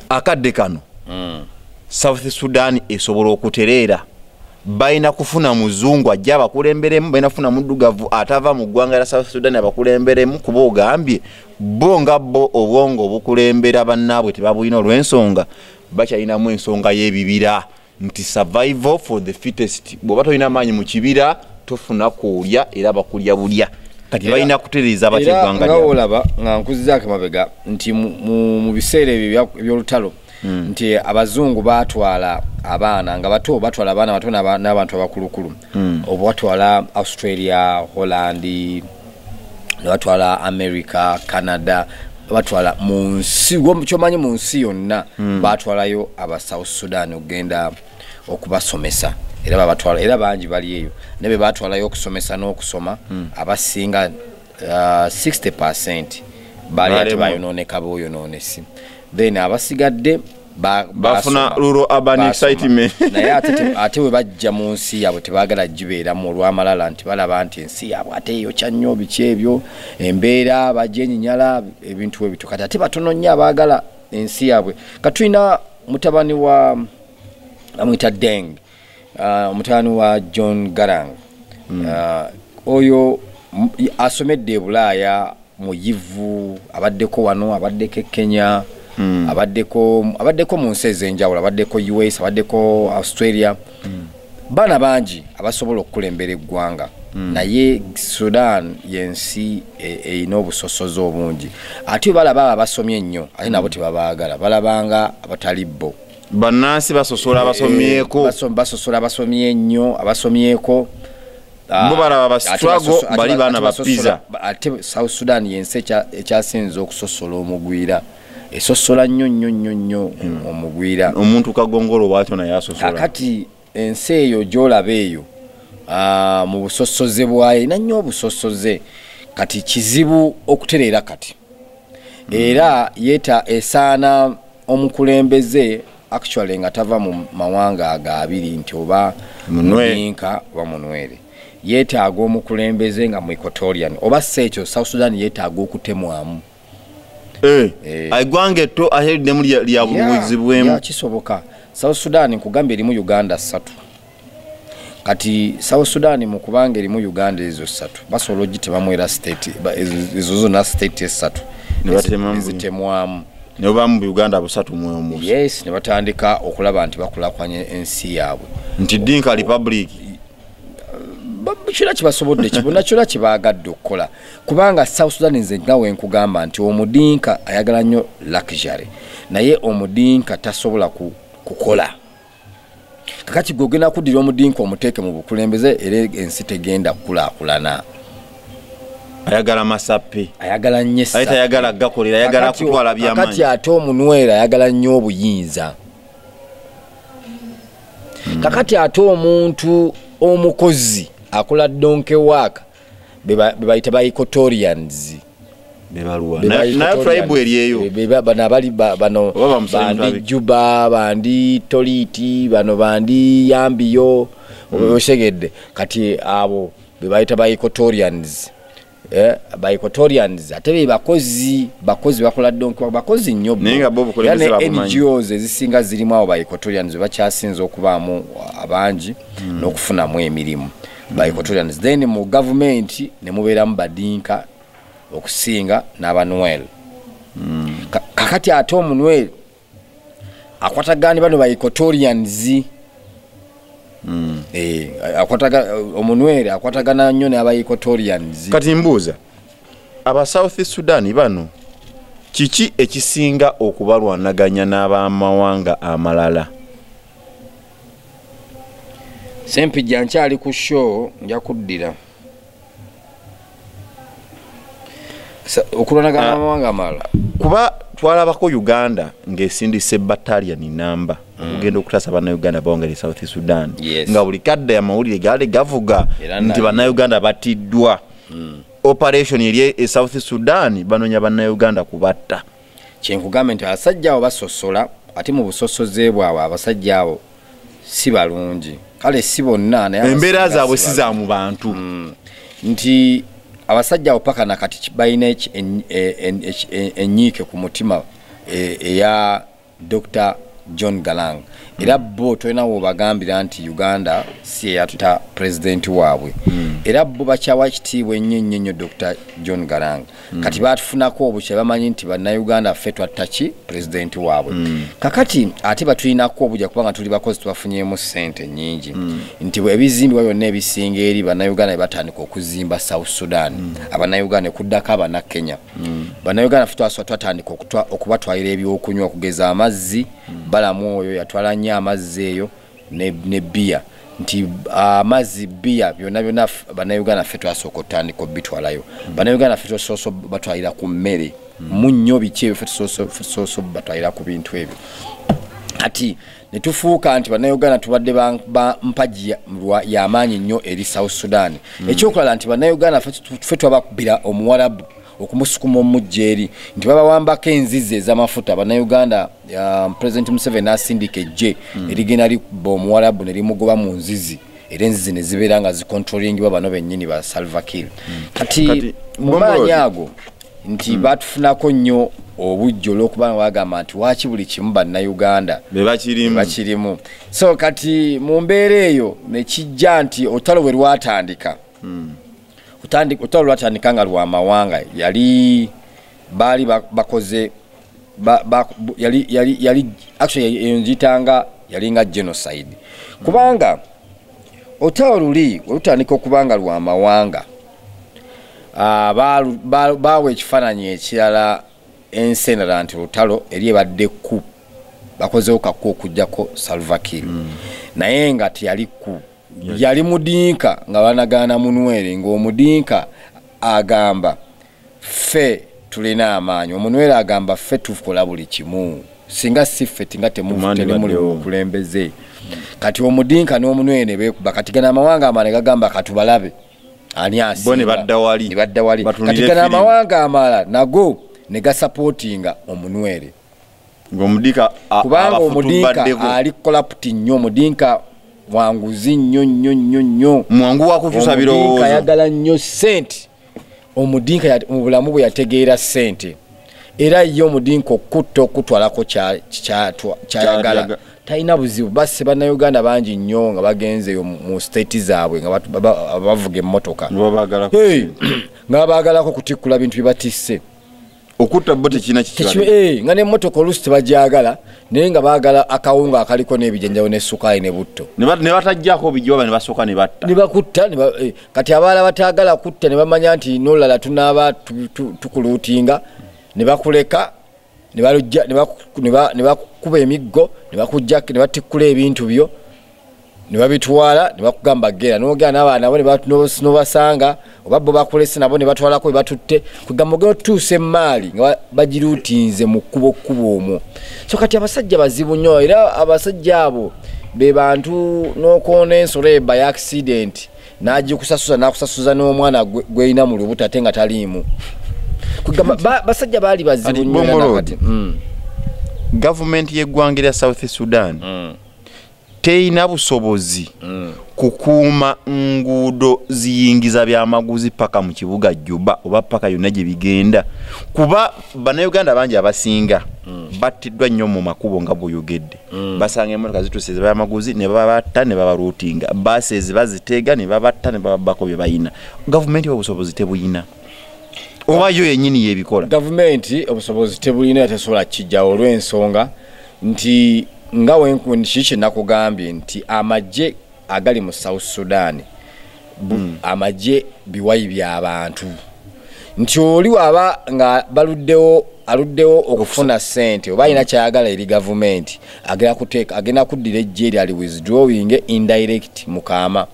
akadde kano South Sudan esobola okutereera Balina kufuna muzungu ajja abakulemberemu, balina kufuna muddugavu atava mu ggwanga lya South Sudan abakulemberemu, kuba ogambye bo nga bo obwongo obukulembera bannaabwe tebabulina olw'ensonga bakyalinamu ensonga y'ebibira nti survival for the fittest. Bw'oba tolina maanyi mu kibira tofuna kulya era bakulya bulya. Kati balina kutereeza batya eggwanga lyabwe? Era olaba nga nkuzizaako emabega nti mu biseera ebyo eby'olutalo nti abazungu batwala abaana nga bato, batwala abaana bato n'abantu abakulukulu, obatwala Australia, Holland, ne batwala America, Canada, batwala mu nsi kyomanyi mu nsi yonna, batwalayo aba South Sudan okugenda okubasomesa. Era babatwala, era bangi bali eyo ne be batwalayo okusomesa n'okusoma, abasinga 60% bali ate bayonooneka boyonoonesi, then abasigadde bafuna rural urban excitement. Naye ate we bajja mu nsi yaabwe tebaagala gibeeramu olw'amalala nti balaba nti ensi yaabwe ate eyokya nnyo biki ebyo, embeera bagyenyinyala ebintu ebityo. Kati ate batono nnyo abaagala ensi yaabwe. Katulina mutabani wa amuyita Deng, mutabani wa John Garang, oyo asomedde e Bulaaya, muyivu, abaddeko wano, abaddeko e Kenya, abaddeko mu nsi ez'enjawulo, abaddeko US, abaddeko Australia. Baana bangi abasobola okukulembera eggwanga, naye Sudan y'ensi erina obusosoze obungi. Ate balaba abo abasomye ennyo ate nabo tebabaagala, balabanga abatali bo. Bannansi basosola abasomyeko, basosola abasomye ennyo, abasomyeko. Bo balaba ba struggle bali baana ba pizza. Ate South Sudan y'ensi ekyasinze okusosola omugwira, esosola nnyo nnyo nnyo nnyo omugwira. Omuntu kagongolo bw'atyo naye asosola. Kakati ensi eyo gy'olaba eyo mu busosoze bwayo erina nnyo obusosoze, kati kizibu okutereera kati. Era yeeta esaana omukulembeze actually nga tava mu mawanga ago abiri nti oba Mudinka oba Munwere. Yeetaaga omukulembeze nga mu Equatorian, oba si ekyo South Sudan yeetaaga okutemwamu. Eggwanga etto ate liddemu lyabulunguzibwemu. Kisoboka. South Sudan nkugambye erimu Uganda 3. Kati South Sudan mu kubanga erimu Uganda ezo 3 basobola ogitemamu era state ezo zonna state 3 nezitemwamu, ne babamu mu Uganda busatu mu. Yes, ne batandika okulaba nti bakulakwanya ensi yaabwe nti Dinka Republic kyonna kibasobodde kibona kyonna kibaagadde okukola, kubanga South Sudan nze nga we nkugamba nti omudinka ayagala nnyo luxury, naye omudinka tasobola kukola. Kakati gwe ogenda kuddira omudinka omuteeke mu bukulembeze era ensi tegenda kukulaakulana. Ayagala masape, ayagala nnyo essape, ayagala gakolera, ayagala kutwala byamaanyi. Kakati ate omunwera ayagala nnyo obuyinza. Kakati ate omuntu omukozi akola donkey work be bayita ba Equatorians, bano abali bano bandi Juba, bandi Toliti, bano bandi Yambiyo, osegedde. Kati abo be bayita ba Equatorians. Ba Equatorians ate be bakozi bakola donkey work, bakozi nnyo. NGOs ezisinga zirimu abo ba Equatorians bakyasinze okubaamu abangi n'okufunamu emirimu ba Equatorians. Then mu gavumenti ne mubeeramu Badinka okusinga n'Abanuel. Kakati ate Omunuel akwatagana bano ba Equatorians. Omunuel akwatagana nnyo n'aba Equatorians. Kati mbuuza aba South Sudan bano kiki ekisinga okubalwanaganya n'abamawanga amalala? Sempijja nkyali ku show nja kuddira okulwanagana n'amawanga amalala, kuba twalabako Uganda ng'esindise battalion namba okugenda okutaasa bannayuganda bawangala South Sudan, nga buli kadde amawulire gaali gavuga nti bannayuganda batiddwa. Operation eri e South Sudan banoonya bannayuganda kubatta. Kyenkugambe nti abasajja abo basosola, ate mu busosoze bwabwe abasajja abo si balungi, kale si bonna, naye embeera zaabwe si za mu bantu. Nti abasajja abo paka nakati balina enyiike ku mutima eya Dr. John Garang. Era bo tolina wobagambira nti Uganda si eyatta pulezidenti waabwe. Era bo bakyawa kitiibwa ennyo ennyo nnyo Dr. John Garang. Kati batufunako obukya, bamanyi nti bannayuganda ffe twatta ki pulezidenti waabwe. Kakati ate batulinako obujja kubanga tuli bakozi, tubafunyeemu ssente nnyingi. Nti ebizimbibwa byonna ebisinga eri bannayuganda batandika okuzimba South Sudan. Abannayuganda kuddako Abannakenya. Bannayuganda ffe twatandika okubatwalira ebyokunywa, okugeza amazzi. Balamu oyo yatwala nnyo amazzi eyo ne bbiya, nti amazzi, bbiya, byonna byonna bannayuganda ffe twasooka otandika obitwalayo. Bannayuganda ffe twasooka batwalira ku mmere, munnyo, biki ebyo, ffe tusoose batwalira ku bintu ebyo. Kati ne tufuuka nti bannayuganda tubadde mpagi y'amaanyi nnyo eri South Sudan. Ekyokulala nti bannayuganda ffe twabakubira Omuwarabu okumusukuma omujja eri, nti babawambako enzizi ez'amafuta. Bannayuganda, President Museveni n'asindika ejje erigenda likuba Omuwarabu ne limugoba mu nzizi, era enzizi ne zibeera nga zicontrolingibwa bano bennyini ba Salva Kiir. Kati mu maanyi ago nti batufunako nnyo obujja olw'okuba nga bagamba nti waaki buli kimu bannayuganda bakirimu. So kati mu mbeera eyo nekijja nti olutalo bwe lwatandika, olutalo lwatandika nga lwa mawanga, yali baali bakoze yali actually eyo njitanga yalinga genocide, kubanga olutalo luli olutandika okuba nga lwa mawanga, baawa ekifaananyi ekirala ensi endala nti olutalo eri ebadde ku bakozewo kakku okugjako Salva Kiir. Naye nga teyali ku, yali mudinka nga banagaana munwere, ng'omudinka agamba ffe tulina amaanyi, omunwere agamba ffe tukola buli kimu, singa si ffe tinga temuli mukulembeze. Kati omudinka n'omunwere ne beekuba. Kati gana amawanga amalala gagamba katubalabe ani asinga, ne badda wali. Kati gana amawanga amalala nago ne gasupportinga omunwere, kubanga omudinka ali corrupt nnyo, omudinka wanguzi nnyo nnyo nnyo nnyo, mwangu wa kukyusa birowoozo, ayagala nnyo ssente. Omudinka mu bulamu bwe yategeera ssente, era ye omudinka okutta okutwalako kyayagala talina buzibu. Basse bannayuganda bangi nnyo nga bagenzeyo mu state zaabwe nga bavuga emmotoka nga baagalako kutikkula bintu bye batisse. Okutta bo tekirina kikibali, nga n'emmotoka oluusi tebajagala, naye nga baagala akawunga akaliko n'ebijanjalo n'essukaali ne butto, ne batajjako bijoba ne basooka ne batta ne bakutta. Kati abalala bataagala kutta ne bamanya nti n'olulala tunaaba tukuluutinga, ne bakuleka ne bakuba emiggo ne bakujja ne batikkula ebintu byo ne babitwala ne bakugamba gera, n'ogenda n'abaana bo n'obasanga oba bo bakulese nabo ne batwalako bye batutte. Kugamba ogenda otuusa emaali nga bagiruutinze mu kkubo kkubo omwo. So kati abasajja bazibu nnyo, era abasajja abo be bantu n'okoona ensolo eba ya accident n'agikusasuza n'akusasuza n'omwana gw'erina mu lubuto ate nga taliimu. Kugamba basajja baali bazibu nnyo. Kati gavumenti y'eggwanga lya South Sudan teyina busobozi kukuuma nguudo ziyingiza byamaguzi paka mu kibuga Juba oba paka yonna gye bigenda, kuba bannayuganda bangi abasinga battiddwa nnyo mu makubo nga bw'oyogedde. Basanga emmotoka zituuse ebyamaguzi ne babatta ne babaruutinga, baasi ezibaziteega ne babatta ne bababbako bye bayina. Gavumenti obusobozi tebuyina oba yo yennyini y'ebikola? Gavumenti obusobozi tebulina, tesobola kijjawo olw'ensonga nti nga kiki nakugambye nti amagye agali mu South Sudan, amagye biwayi by'abantu, nti oli waba nga baluddewo aluddewo okufuna ssente oba alina kyayagala eri gavumenti, agenda kuddira ejje eri ali withdrawing indirect mukama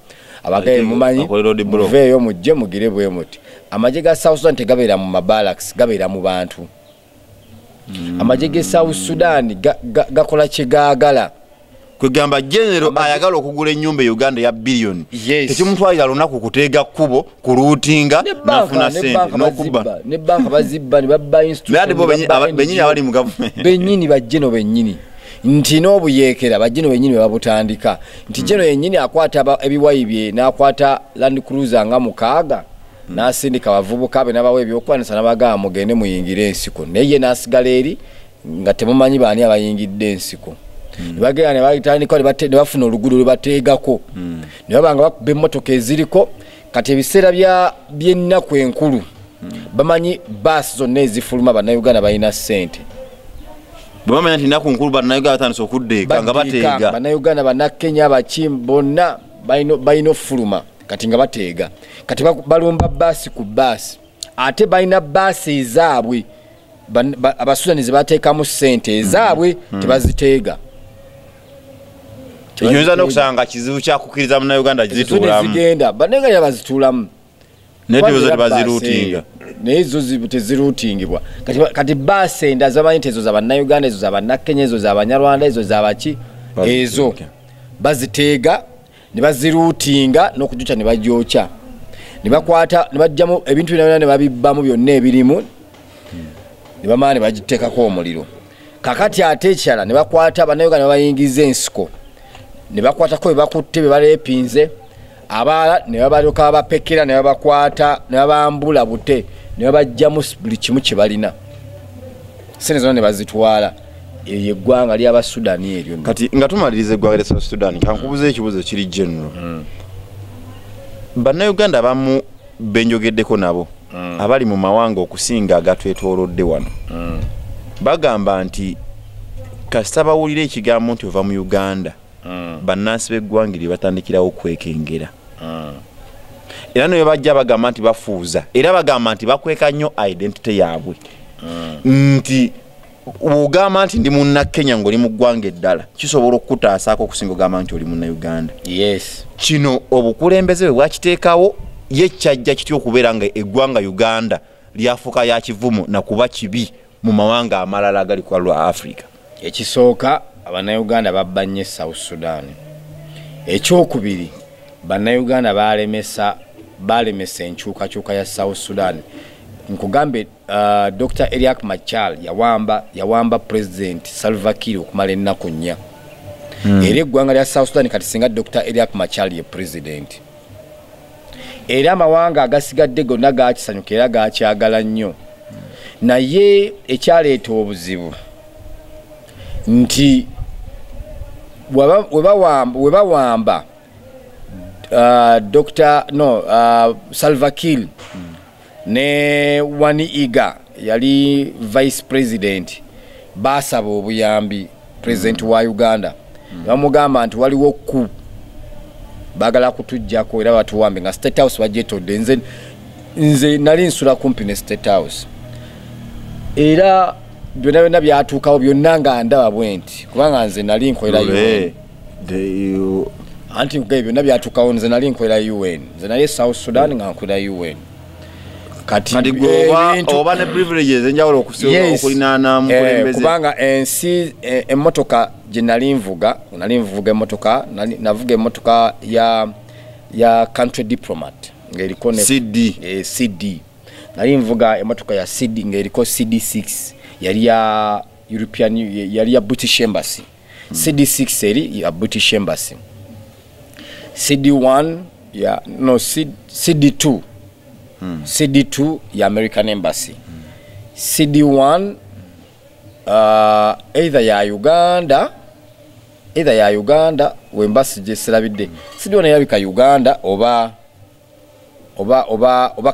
abagaye mumanyi muveeyo mujje mugire bwe muti. Amagye ga South Sudan tegabeera mu mabarracks, gabeera mu bantu. Amagye ge South Sudan gakola kye gaagala. Kwegamba general ayagala okugula ennyumba e Uganda ya billion, tekimutwalira lunaku kuteega kkubo kuluutinga nafuna ssente n'okubba ne banka bazibba ne babba institution bennyini abali mu gavumenti bennyini bajjeno bennyini, nti n'obuyeekera bajjeno bennyini babutandika, nti jeno yennyini akwata ebiwayi bye n'akwata Land Cruiser nga 6 n'asindika abavubuka be n'abawa ebyokwanisa n'abagamba mugende muyingire ensiko, naye ye n'asigala eri nga temumanyi baani abayingidde ensiko. Ne bagenda ne batandika ne bafuna oluguudo lwe bateegako, ne baba nga bakuba emmotoka eziriko. Kati ebiseera by'ennaku enkulu, bamanyi baasi zonna ezifuluma Bannayuganda balina ssente. Bwe bamanya nti nnaku nkulu, Bannayuganda batandise okudda eka nga bateega. Bannayuganda, Bannakenya, baki bonna balina ofuluma. Kati nga bateega, kati balumba baasi ku baasi, ate balina baasi ezaabwe Abasudani ze bateekamu ssente ezaabwe, tebaziteega. Ekyoyinza n'okusanga kizibu kyakukkiriza Munnayuganda zituulamu, zigenda Bannayuganda bazituulamu. Naye tezo tebazirootinga. Naye zo tezirootingibwa. Kati baasi endala zamanyi nti ezo za Bannayuganda, ezo za Bannakenya, ezo za Banyarwanda, ezo za baki, ezo baziteega ne bazirootinga n'okujukya ne bagyokya, ne bakwata ne bajjamu ebintu byonna ne babibbamu byonna ebirimu, ne bamala ne bagiteekako omuliro. Kakati ate ekirala, ne bakwata Bannayuganda ne babayingiza ensiko, ne bakwatako bye bakutte, bye baleepinze, abalala ne babalyoka babapekera ne babakwata ne babambula bute ne babajjamu buli kimu kye balina, sente zonna ne bazitwala. Eyo eggwanga ly'Abasudani eryo. Kati nga tumaliriza eggwanga lya South Sudan, kankubuza ekibuuzo kiri general. Bannayuganda abamu benjogeddeko nabo abali mu mawanga okusinga agatwetoolodde wano bagamba nti kasita bawulira ekigambo nti ova mu Uganda, bannansi b'eggwanga eryo batandikirawo okwekengera, era naye bajja bagamba nti bafuuza, era bagamba nti bakweka nnyo identity yaabwe, nti bw'ogamba nti ndi Munnakenya ng'oli mu ggwanga eddala kisobola okukutaasaako okusinga ogamba nti oli Munnayuganda. Kino obukulembeze bwe bwakiteekawo ye kyajja kitya okubeera nga eggwanga Uganda lyafuuka ya kivumo nakuba kibi mu mawanga amalala agali ku lwa Africa? Ekisooka, Abannayuganda babba nnyo e South Sudan. Ekyokubiri, Bannayuganda balemesa enkyukakyuka ya South Sudan. Nkugambe, Dr Riek Machar yawamba President Salva Kiir okumala ennaku 4. Era eggwanga lya South Sudan kati singa Dr Riek Machar ye president, era amawanga agasigadde gonna gakisanyuka era gakyagala nnyo. Naye ekyaleeta obuzibu nti we bawamba Dr no Salva Kiir ne Wani Iga yali vice president, basaba obuyambi president wa Uganda. Bamugamba nti waliwo ku bagala kutujjako era batuwambe, nga State House bagyetodde. Nze nali nsula kumpi ne State House, era byonna byonna byatuukawo byonna nga ndaba bwe nti, kubanga nze nali nkolera UN. Anti nkugaye, byonna byatuukawo, nze nali nkolera UN, nze nali South Sudan nga nkolera UN. Kati gwe oba ne privileges enjawulo okulinaana mukulembeze. Kubanga ensi emmotoka gye nali nvuga, nali nvuga emmotoka, navuga emmotoka ya country diplomat ng'eriko ne CD. CD. Nali nvuga emmotoka ya CD ng'eriko CD6, yali ya European, yali ya British Embassy. CD6 eri ya British Embassy, CD1 ya no C, CD2, CD2 ya American Embassy, CD1 either ya Uganda, either ya Uganda wembasi gye sirabidde. CD1 yabika Uganda oba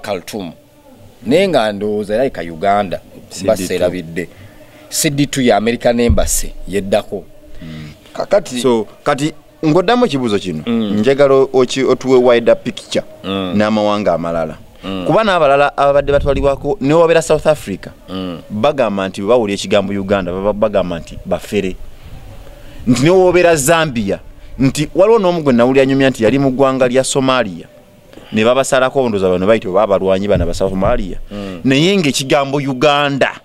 Khartoum, naye nga ndowooza erabika Uganda basi erabidde. CD2 ya American Embassy yeddako. Kakati so kati ngoddamu ekibuuzo kino, njagala otuwe wider picture n'amawanga amalala, kuba n'abalala ababadde batwalibwako newabeera South Africa bagamba nti bwe bawulira ekigambo Uganda bagamba nti bafere, nti newobeera Zambia, nti waliwo n'omu gwe nawulira nyumya nti yali mu ggwanga lya Somalia ne babasalako obundoza bano bayite oba abalwanyi bano Abasomalia, naye ng'ekigambo Uganda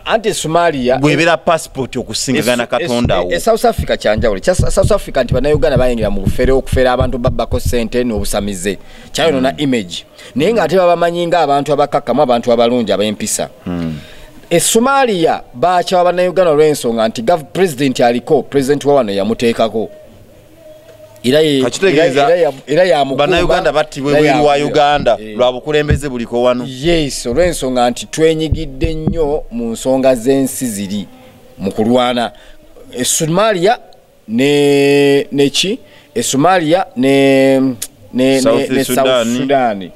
Anti Somalia bw'ebeera passport okusingagana Katonda wo. E South Africa kyanjawulo. Kya South Africa nti Bannayuganda bayingira mu bufere, okufera abantu, babbako ssente n'obusamize, kyayonoona image, naye ng'ate babamanyi ng'abantu abakakkamu, abantu abalungi, ab'empisa. E Somalia bakyawa Bannayuganda olw'ensonga nti president aliko, president wa wano yamuteekako, era Kakitegeeza era yamukuuma, Bannayuganda battibwa era ebweru wa Uganda lwa bukulembeze buliko wano. Yes, olw'ensonga nti twenyigidde nnyo mu nsonga z'ensi ziri mu kulwana. Somalia ne ki Somalia ne South Sudan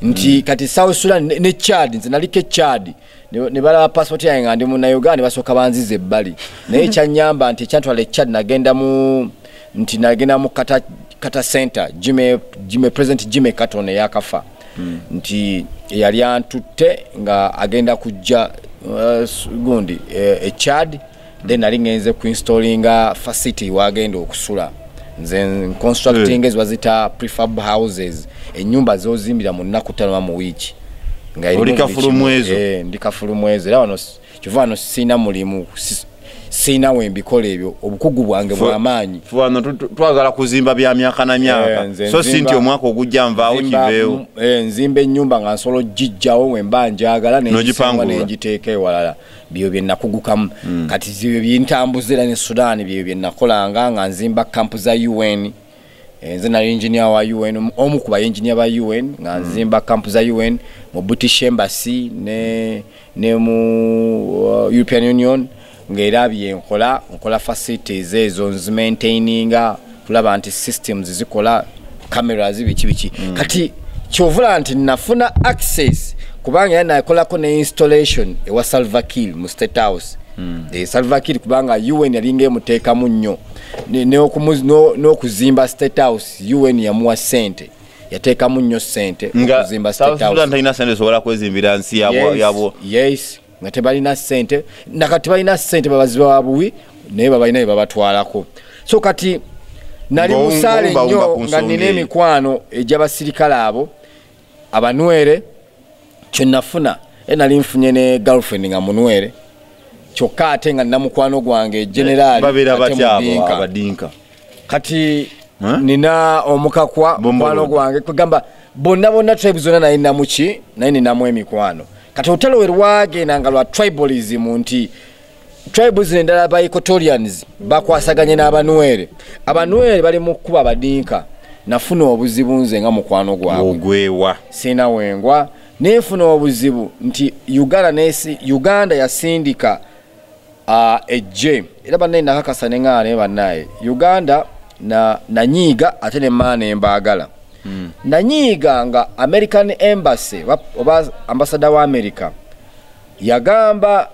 nti kati South Sudan ne Chad, nze naliko Chad ne balaba passport yange nga ndi Munnayuganda, basooka banziza ebbali. Naye kyanyamba nti ekyantwala e Chad nagenda mu Carter Center, Jimmy President Jimmy Carter eyakafa, nti yali antutte nga agenda kujja gundi e Chad, then nali ngenze ku installinga facility wagenda okusula. Nze constructing ezo bazita prefab houses, ennyumba zozimbira mu nnaku ttaano mu wiiki. Nga oli kafulu mwezo. Ndi kafulu mwezo. Era wano kyova wano sina mulimu, sina we mbikola ebyo, obukugu bwange bw'amaanyi. Wano twagala kuzimba bya myaka na myaka, so si nti omwaka ogujja nvaawo kiveewo. Nzimba ennyumba nga nsobola ogijjawo we mba njagala n'engiteeka ewalala. Byo bye nakugukamu. Kati byo byintambuza era ne Sudan byo bye nakolanga nga nzimba kampu za UN. Nze nali engineer wa UN, omu ku ba engineer ba UN, nga nzimba kampu za UN mu British Embassy ne mu European Union, ng'era bye nkola facilities ezo nzimaintaininga kulaba nti systems zikola, cameras biki biki. Kati kyovula nti nafuna access kubanga yana nakolako ne installation ewa Salva Kiir mu State House. Salva Kiir kubanga UN yalinga emuteekamu nnyo n'okuzimba State House. UN yamuwa ssente, yateekamu nnyo ssente okuzimba State House. Sudan talina ssente sobola kwezimbira nsi yabo. Yes, nga tebalina ssente, nakati balina ssente babaziba buwi naye babalina bye babatwalako. So kati nali musaale nnyo nga nina emikwano egy'abasirikale abo abanwere. Kye nafuna nali nfunye ne girlfriend nga munwere, kyokka ate nga namukwano gwange generali babeera batya abo abadinka. Kati nina omukakwa mukwano gwange kugamba bonna bonna tribe zonna naye namuki naye ninamu emikwano. Kati olutalo we lwagenda nga lwa tribalism nti tribes endala ba Equatorians bakwasaganye n'abanwere, abanwere bali mu kkuba abadinka. Nafuna obuzibu nze nga mukwano gwabwe ogwewa sina wengwa. Nenfuna obuzibu nti Uganda yasindika ejje era bannaye nakakasa ne ŋŋaana bannaye Uganda nanyiiga ate ne mmaana embaagala. Nanyiiga nga American Embassy oba ambassador wa America yagamba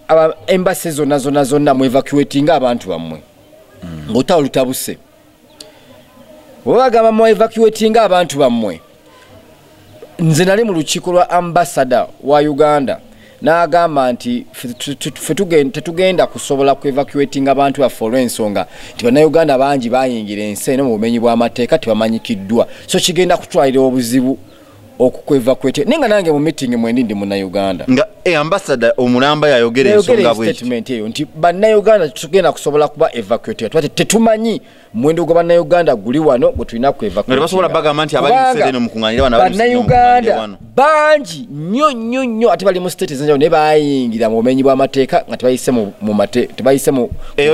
aba embassy zonna zonna zonna mu evacuatinga abantu bammwe ng'olutalo lutabuse. Bwe bagamba mu evacuatinga abantu bammwe, nze nali mu lukiiko lwa ambassador wa Uganda n'agamba nti ffe tetugenda kusobola ku evacuating abantu baffe olw'ensonga nti bannayuganda bangi bayingira ensi eno mu bumenyi bw'amateeka tebamanyikiddwa, so kigenda kutwalira obuzibu okuevacuate. Naye nga nange mu meeting mwendi ndi munnayuganda nga ambassador omulamba yayogera ensonga bw'eti statement eyo nti bannayuganda tetugenda kusobola kuba evacuate, tuba tetumanyi muwendo gwa bannayuganda guli wano gwe tulina ku evacuate. Basobola bagamba nti abali mu state eno mukuŋŋaanira wano, abali mu state eno bannayuganda bangi nnyo nnyo nnyo ate bali mu state ez'enjawulo naye bayingira mu bumenyi bw'amateeka nga tebayise mu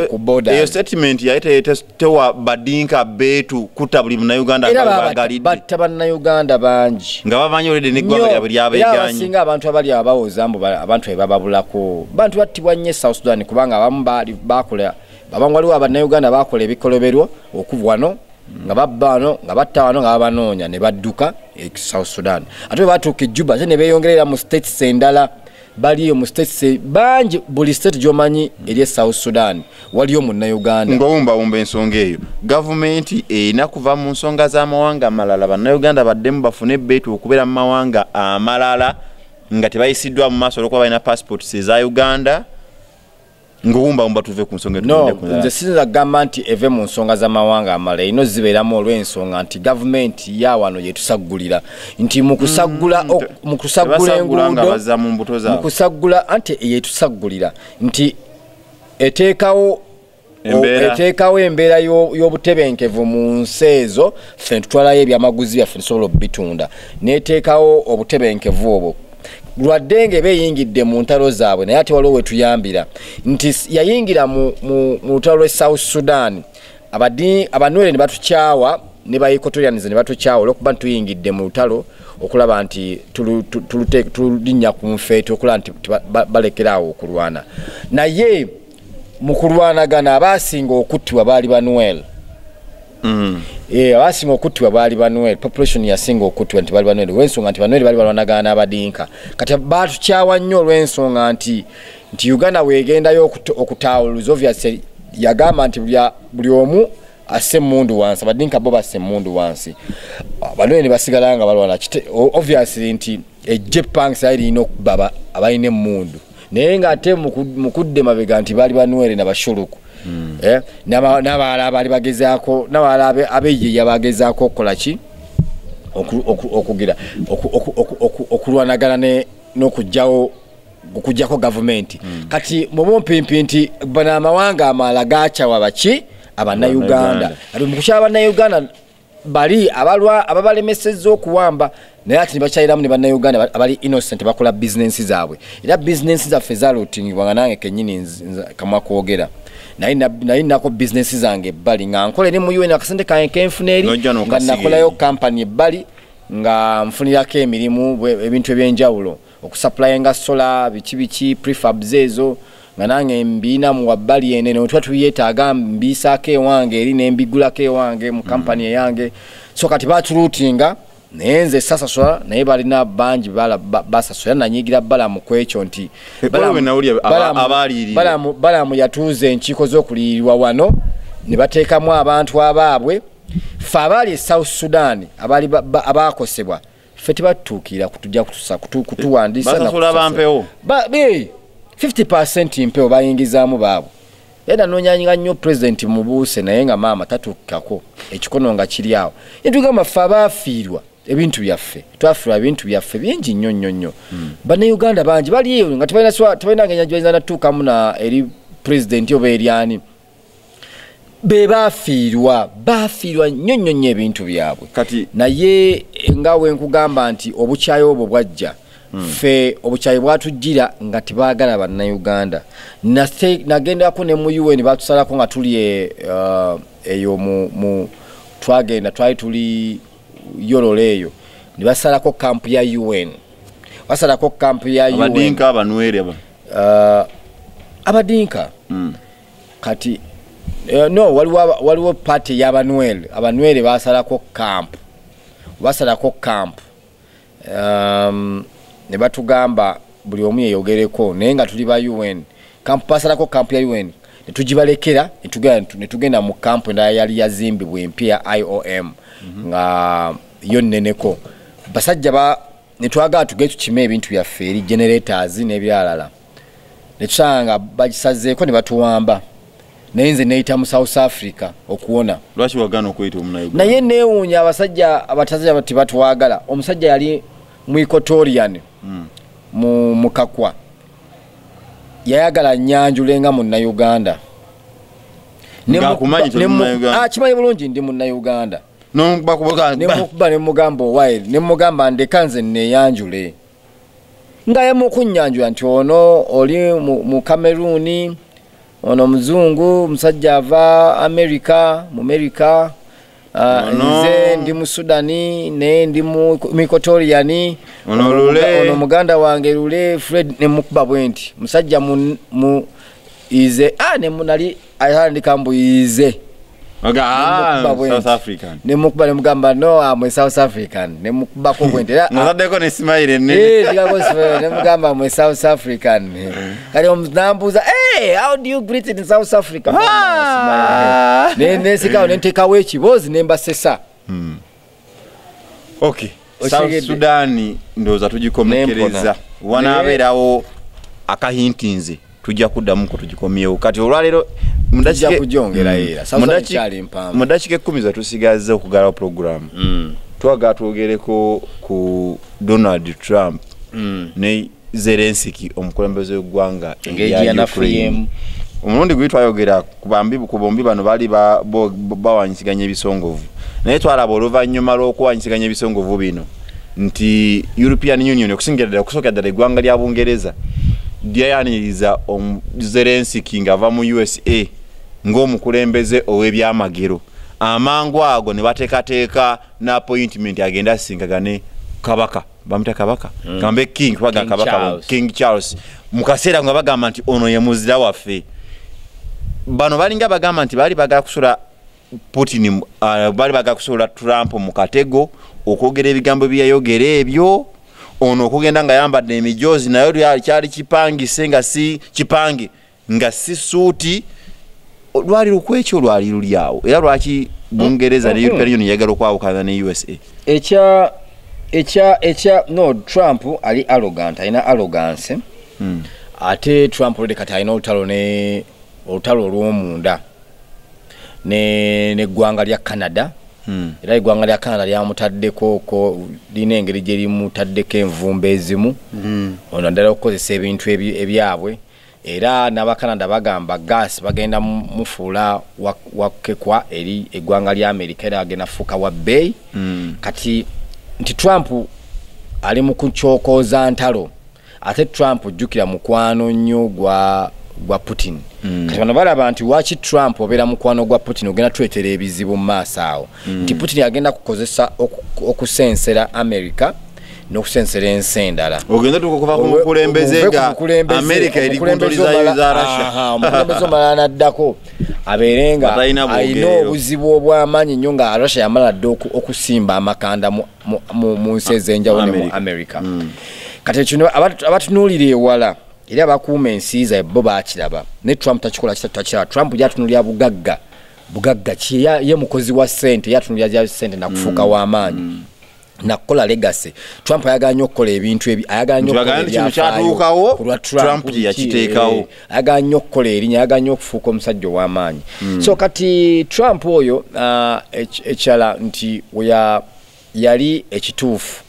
ku border. Eyo statement yali tewa badinka beetu kutta buli munnayuganda nga bagalidde. Batta bannayuganda bangi nga bamanyi olwedde n'eggwanga lyabwe lyabeegaanyi. Abasinga abantu abali abawoza mbu abantu be bababulako, bantu battibwa nnyo e South Sudan kubanga abamu bakola, abamu waliwo abannayuganda bakola ebikoloberwa okuva wano nga babba wano nga batta wano nga babanoonya ne badduka e South Sudan. Ate bwe batuuka e Juba ate ne beeyongerera mu states endala, baliyo mu states bangi, buli state gy'omanyi eri e South Sudan waliyo munnayuganda. Ng'owumbawumba ensonga eyo, gavumenti erina kuva mu nsonga z'amawanga amalala, bannayuganda baddemu bafune ebbeetu okubeera mu mawanga amalala nga tebayisiddwa mu maaso olw'okuba balina passports eza Uganda. Ng'owumbawumba tuve ku nsonga. No, nze siyinza kugamba nti eve mu nsonga z'amawanga amalala, erina ozibeeramu olw'ensonga nti gavumenti ya wano yetusaggulira nti mu kusaggula enguudo, mu kusaggula anti yetusaggulira nti eteekawo embeera y'obutebenkevu mu nsi ezo, ffe tutwalayo ebyamaguzi byaffe tusobola okubitunda, n'eteekawo obutebenkevu obwo lwadde nga eba eyingidde mu ntalo zaabwe. Naye ate waliwo wetuyambira nti yayingira mu lutalo lw'e South Sudan, abanwere ne batukyawa ne ba Equatorians ne batukyawa olw'okuba ntuyingidde mu lutalo okulaba nti tulinnya ku nfeete okulaba nti balekeraawo okulwana. Naye Mu kulwanagana abasinga okuttibwa baali Banuel. Abasinga okuttibwa baali Banuel, population yasinga okuttibwa nti baali Banuel, olw'ensonga nti Banuel baali balwanagana n'Abadinka. Kati batukyawa nnyo olw'ensonga nti Uganda weegendayo okutaawuluza, obviously yagamba nti buli omu asse emmundu wansi, Abadinka bo basse emmundu wansi, Banuel ne basigala nga balwana. Obviously nti ejje pangisa lirina okuba abalina emmundu, naye ng'ate mu kudda emabega nti baali Banuel n'Abashuluku. N'abalala abaali bagezaako, n'abalala abeeyiiya bagezaako okukola ki, okugira okulwanagana n'okuggyawo okuggyako gavumenti. Kati mu bumpimpi nti bano amawanga amalala gaakyawa baki, Abannayuganda. Kati mu kukyawa Abannayuganda bali ababalemesezza okuwamba, naye ate ne bakyayiramu ne Bannayuganda abali innocent bakola bizinensi zaabwe. Era bizinensi zaffe zaaluutingibwa nga nange kennyini kamwa kwogera. Naye nako bizinensi zange ebbali nga nkola eri mu UN, akasente kange kenfuna eri nga nakolayo kampani ebbali nga nfunirako emirimu ebintu ebyenjawulo, okusupplyinga solar biki biki prefabs ezo nga nange mbiina mu wabbali ene tuba tubyetaaga mbiisaako ewange eri ne mbigulako ewange mu kampani eyange. So kati batuluutinga, naye nze sasasula, naye balina bangi basasula. Nanyigira Balamu ku ekyo nti Balamu yatuuza enkiiko z'okuliyirirwa wano ne bateekamu abantu abaabwe. Ffe abaali e South Sudan abaali abaakosebwa ffe tebatutuukirira kutujja kutuwandiisa. Basasula bampewo 50% mpewo bayingizaamu baabwe. Era noonyanga nnyo pulezidenti mubuuse, naye nga maama tatuukako, ekikono nga kiri awo. Yetugamba ffe abaafiirwa ebintu byaffe, twafiirwa ebintu byaffe bingi nnyo nnyo nnyo. Bannayuganda bangi bali eyo nga tebalina ngeri gy'bayinza natuukamu na eri pulezidenti oba eri ani. Be baafiirwa nnyo nnyo nnyo ebintu byabwe. Naye nga we nkugamba nti obukyayi obwo bwajja, ffe obukyayi bwatujjira nga tebaagala Bannayuganda. Nagendako ne mu UN batusalako nga tuli eyo twagenda twali tuli Yorolo eyo, ne basalako kampu ya UN. Basalako kampu ya UN. Abadinka Abanwere aba. Abadinka. Kati no waliwo party y'Abanwere. Abanwere basalako kampu. Basalako kampu. Ne batugamba buli omu yeyogereko, naye nga tuli ba UN. Kampu basalako kampu ya UN. Ne tugibalekera, ne tugenda mu kampu endala yali yazimbibwa empya IOM. Nga yo nneneko. Basajja ne twagala tugende tukime ebintu byaffe eri generators n'ebiralala. Ne tusanga nga bagisazeeko ne batuwamba. Naye nze neyita mu South Africa okuwona. Lwaki wagaana okweyita Omunnayuganda? Naye neewuunya abasajja abatazira tebatwagala. Omusajja yali mu Equatorian mu Mukakwa. Yayagala nnyanjule nga Munnayuganda. Kimanyi bulungi ndi Munnayuganda. Nemukuba ne mugamba owaye, ne mugamba ndeka nze neeyanjule. Nga yamukunnyanjula nti ono oli mu Cameroon, ono muzungu, musajja ava America, mu America, nze ndi mu Sudani, ne ndi mu Equatorian, ono muganda wange Lule Fred. Ne mukuba bwe nti musajja mu ize ne munali ayandika mbu ize South African. Ne mukuba ne mugamba no I'm a South African. Ne mukubako bwe nti nazaddeko ne smile ennene. Ne mugamba I'm a South African. Kali nambuuza, hey, how do you greet in South Africa? Ne nesikawo ne nteekawo ekiboozi ne mbasesa. Okay. South Sudan ndowooza tugikomekereza. Wanaabeerawo akahintinze tujja kuddamu ko tugikomyewo. Kati olwaleero mu ddakiika 10 zetusigazza okugalawo pulogulaamu, twagala twogereko ku Donald Trump ne Zelensky omukulembeze w'eggwanga erya Ukraine. Omulundi guli twayogera ku bombi bano baali bawanyisiganya ebisongovu, naye twalaba oluvannyuma lw'okuwanyisiganya ebisongovu bino nti European Union okusingira ddala okusookera ddala eggwanga lya Bungereza lyayaniriza Zelensky ng'ava mu USA ng'omukulembeze ow'ebyamagero. Amangu ago ne bateekateeka n'appointment agenda asinkagane kabaka, bamuyita kabaka, gambe king, kubaga kabaka King Charles, mu kaseera nga bagamba nti ono ye muzira waffe. Bano balinga bagamba nti bali bagala kusula Putin, bali bagala kusula Trump mu katego okwogera ebigambo byayogera ebyo, ono okugenda nga yambadde emijozi nayo kyali kipangise nga si kipange nga si suuti. Lwali lukwekyo lwali luli awo. Era lwaki Bungereza ne European Union yagala okwawukana ne USA? Ekya no, Trump ali arrogant, alina arrogance. Ate Trump already kati alina olutalo ne olutalo olw'omunda n'eggwanga lya Canada. Era eggwanga lya Canada lyamutaddeko ko lina engeri gye limutaddeko envumbo ezimu, ono ddala okukozesa ebintu ebyabwe. Era n'Abacanada bagamba gas bagenda mufuula wakekwa eri eggwanga lya America, era agenda fuuka wa bbeeyi. Kati nti Trump ali mu kukyokooza ntalo, ate Trump jjukira mukwano nnyo gwa Putin. Kati bano balaba nti waki Trump obeera mukwano gwa Putin ogenda tuleetera ebizibu mu maaso awo, nti Putin agenda kukozesa okusensera America n'okusensera ensi endala. Ogenda tukuva ku mukulembeze nga America eri kuntoliza za Russia. Omukulembeze omulala n'addako abeere nga alina obuzibu obw'amaanyi nnyo, nga Russia yamala dda okusimba amakanda mu nsi ez'enjawulo ne mu America. Kati kino abatunuulira ewala era abakuuma ensi zaabwe bo baakiraba, ne Trump takikola takiraba. Trump yatunuulira bugagga, bugagga ki ye mukozi wa ssente, yatunuulira za ssente nakufuuka w'amaanyi nakukola legacy. Trump ayagala nnyo okukola ebintu ebi, ayagala nnyo okukola ebyafaayo ku lwa Trump yakiteekawo, ayagala nnyo okukola erinnya, ayagala nnyo okufuuka omusajja ow'amaanyi. So kati Trump oyo ekirala nti yali ekituufu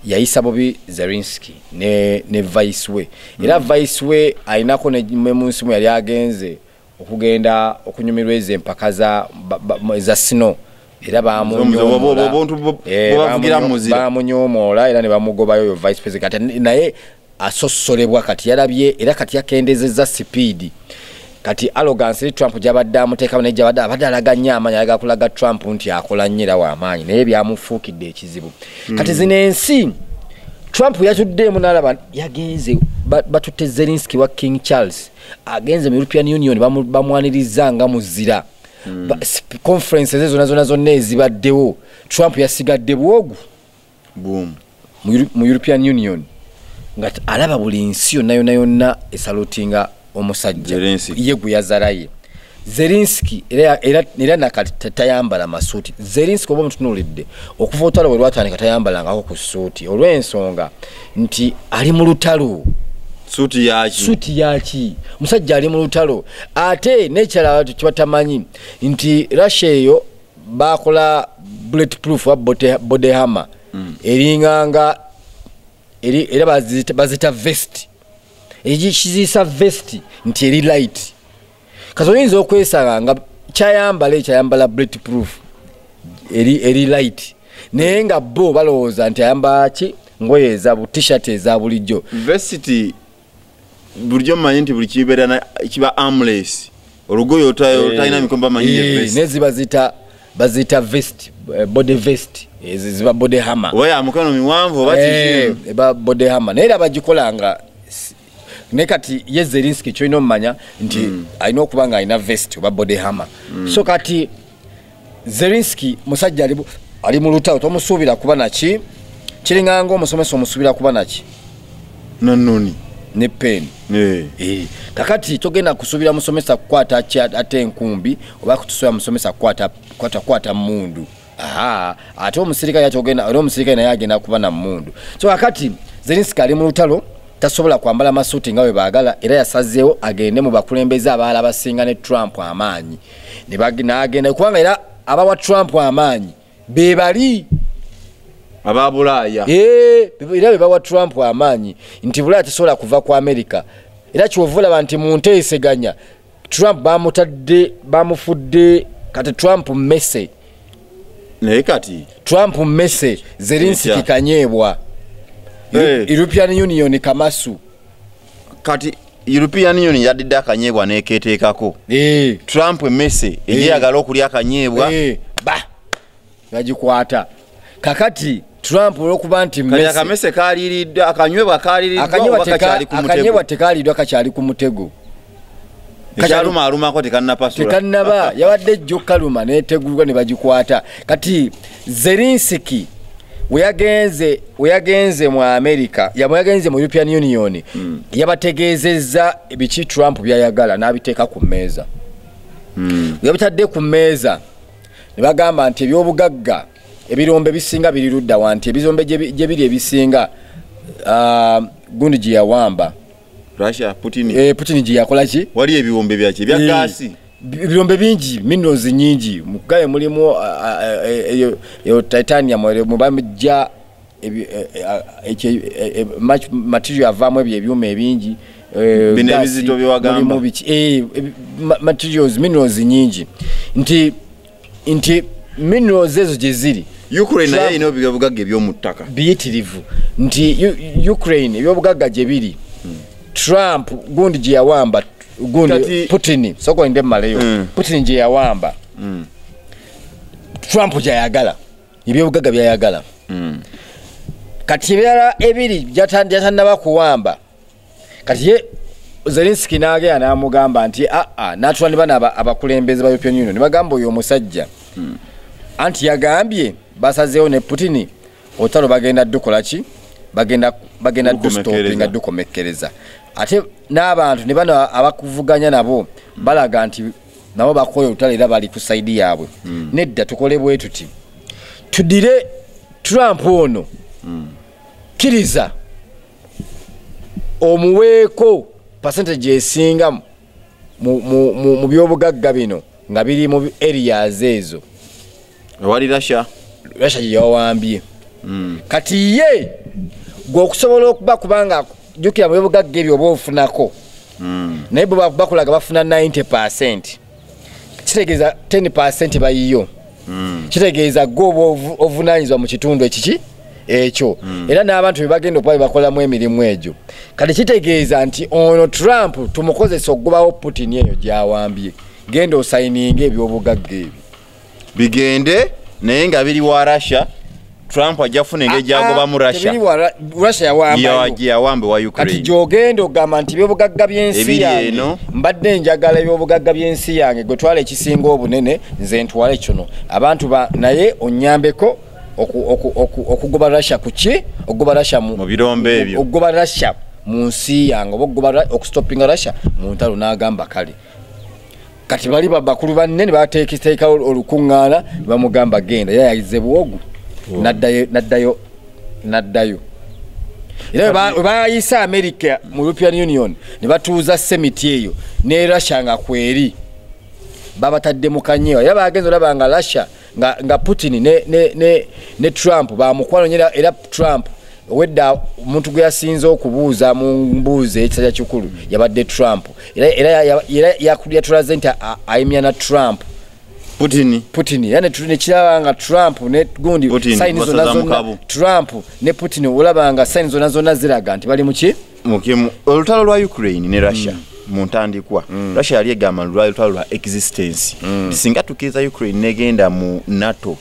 yayisa bubi Zelensky ne vice we. Era vice we alinako ne mu nsi mwe yali agenze okugenda okunyumirwa ezo empaka za snow, era bamunyomoola era ne bamugobayo oyo vice president. Kati naye asosolebwa, kati yalabye era kati yakendezezza sipiidi. Kati arrogance Trump gy'abadde amuteekamu naye gy'abadde abadde alaga nnyo amaanyi, ayagala kulaga Trump nti akola nnyo era w'amaanyi, naye byamufuukidde ekizibu. Kati zino ensi Trump yatuddeemu n'alaba yagenze batutte Zelensky wa King Charles, agenze mu European Union bamwaniriza nga muzira. Conferences zonna zonna zonna ezibaddewo Trump yasigadde bwogu mu European Union, nga alaba buli nsi yonna yonna yonna esalutinga omusajja ye gwe yazalaye. Zelensky era nakati tayambala masuuti. Zelensky oba omutunuulidde okuva olutalo bwe lwatandika tayambalangako ku ssuuti, olw'ensonga nti ali mu lutalo. Suuti yaki? Suuti yaki? Omusajja ali mu lutalo. Ate n'ekirala kye batamanyi nti Russia eyo bakola bullet proof wa body armor, eringanga era bazita vest, ekiziisa vest nti eri light. Kati oyinza okwesanga nga kyayambala ekyayambala bullet proof eri light, naye nga bo balowooza nti ayambala ki ngoye eza t-shirt eza bulijjo. Vest bulijjo mmanyi nti buli kibeera kiba armless, olugoye otalina mikono bamanyi ye vest. Naye ziba bazita vest, body vest, ezo ziba body armor. Oba ya mikono miwanvu oba kiki? Eba body armor, naye era bagikola nga ne kati ye Zelensky kyolina omumanya nti alina okuba nga alina vest oba body armor. So kati Zelensky musajja ali mu lutalo, tomusuubira kuba naki, kiringa nga omusomesa omusuubira kuba naki nannoni ne pen. Kakati togenda kusuubira musomesa kukwata ate enkumbi oba kutusuubira musomesa kukwata mmundu. Aha, ate omusirikale yakyogenda, era omusirikale naye agenda kuba na mmundu. So kakati Zelensky ali mu lutalo, tasobola kwambala masuuti nga bwe baagala, era yasazeewo agende mu bakulembeze abalala basinga ne Trump amaanyi. N'agenda kubanga era abawa Trump amaanyi be bali aba Bulaaya. Era be bawa Trump amaanyi nti Bulaaya tesobola kuva ku America. Era ky'ova olaba nti mu nteeseganya Trump bamutadde, bamufudde kati Trump mmese. Naye kati Trump mmese, Zelensky kanyeebwa. European Union kamasu. Kati European Union yadidde akanyeebwa n'ekeeteekako. Trump emmese egyeyagala okulya akanyeebwa. Ba bagikwata. Kakati Trump olw'okuba nti Kati akamese kaliiriddwa, akanywebwa kaliiriddwa oba kakyali ku mutego? Akanywebwa tekaliiriddwa, kakyali ku mutego. Ekyaluma alumako tekannapasula. Tekannaba, yabadde jjo kaluma netegulwa ne bagikwata. Kati Zelensky weyagenze mu America, yagenze mu European Union, yabategeezezza biki Trump byayagala n'abiteeka ku mmeeza. Yabitadde ku mmeeza ne bagamba nti ebyobugagga ebirombe bisinga biri ludda wa, nti ebizombe gye biri ebisinga gundi gye yawamba Russia, Putin. Putin gye yakola ki? Wali ebirombe byaki ebya gaasi. Ebirombe bingi, minerals nyingi. Mugaye mulimu eyo titanium mubamujja material avaamu ebyo ebyuma ebingi. Bino ebizito byewagamba. Mulimu biki? Materials, minerals nyingi. Nti minerals ezo gye ziri. Ukraine naye erina ebyobugagga eby'omu ttaka. Biyitirivu. Nti Ukraine ebyobugagga gye biri. Trump gundi gye yawamba, gundi Putin, soko nde mmaleyo. Putin gye yawamba. Trump gy'ayagala. Ebyobugagga by'ayagala. Kati ebirala ebiri byatannaba kuwamba. Kati ye Zelensky n'agenda n'amugamba nti n'atula ne bano abakulembeze ba European Union ne bagamba oyo omusajja. Anti yagambye basazeewo ne Putin olutalo bagenda ddukola ki? Bagenda dustopinga ddukomekkereza. Ate n'abantu ne bano abakuvuganya nabo balaga nti nabo bakoye olutalo era bali ku sayidi yaabwe. Nedda tukole bwe tuti. Tudire Trump ono kkiriza omuweeko percentage esinga mu byobugagga bino nga biri mu areas ezo. Wali Russia. Russia gye yawambye. Kati ye gwe okusobola okuba kubanga jjukira mu byobugagga ebyo oba ofunako. Naye bo bakulaga bafuna 90%. Kitegeeza 10% bayiyo. Kitegeeza gwe oba ovunaanyizibwa mu kitundu ekiki ekyo. Era n'abantu be bagenda okuba be bakolamu emirimu egyo. Kati kitegeeza nti ono Trump tumukozesa okugobawo Putin eyo gy'awambye. Genda osayininge ebyobugagga ebyo. Bigende naye nga biri wa Russia. Trump ajja kufuna engeri gy'agobamu Russia. Russia yawamba. Yawambe wa Ukraine. Kati gy'ogenda ogamba nti ebyobugagga by'ensi yange, mbadde njagala ebyobugagga by'ensi yange, gwe twala ekisinga obunene, nze ntwale kino. Abantu naye onnyambeko okugoba Russia ku ki? Okugoba Russia mu birombe ebyo. Okugoba Russia mu nsi yange, oba okugoba okustopinga Russia mu ntalo n'agamba kale. Kati bali bakulu banne ne bateekateekawo olukuŋŋaana ne bamugamba genda, yayayize buwogu. Naddayo. Era bwe bayisa America mu European Union ne batuuza summit eyo ne Russia nga kweri. Babatadde mu kanyewa. Era bagenze olaba nga Russia nga Putin ne Trump bamukwano nnyo, era Trump wedda omuntu gwe yasinze okubuuza mu mbuuzi ekisajja kikulu yabadde Trump. Era yatulaze nti ayimya na Trump. Putin yani nekiraba nga Trump ne gundi sign zonna zonna Trump ne Putin olaba nga sign zonna zonna ziraga nti bali muki olutalo lwa Ukraine ne Russia mu ntandikwa. Russia yali egamba lwali lutalo lwa existence. Singa tukkiriza Ukraine negenda mu NATO,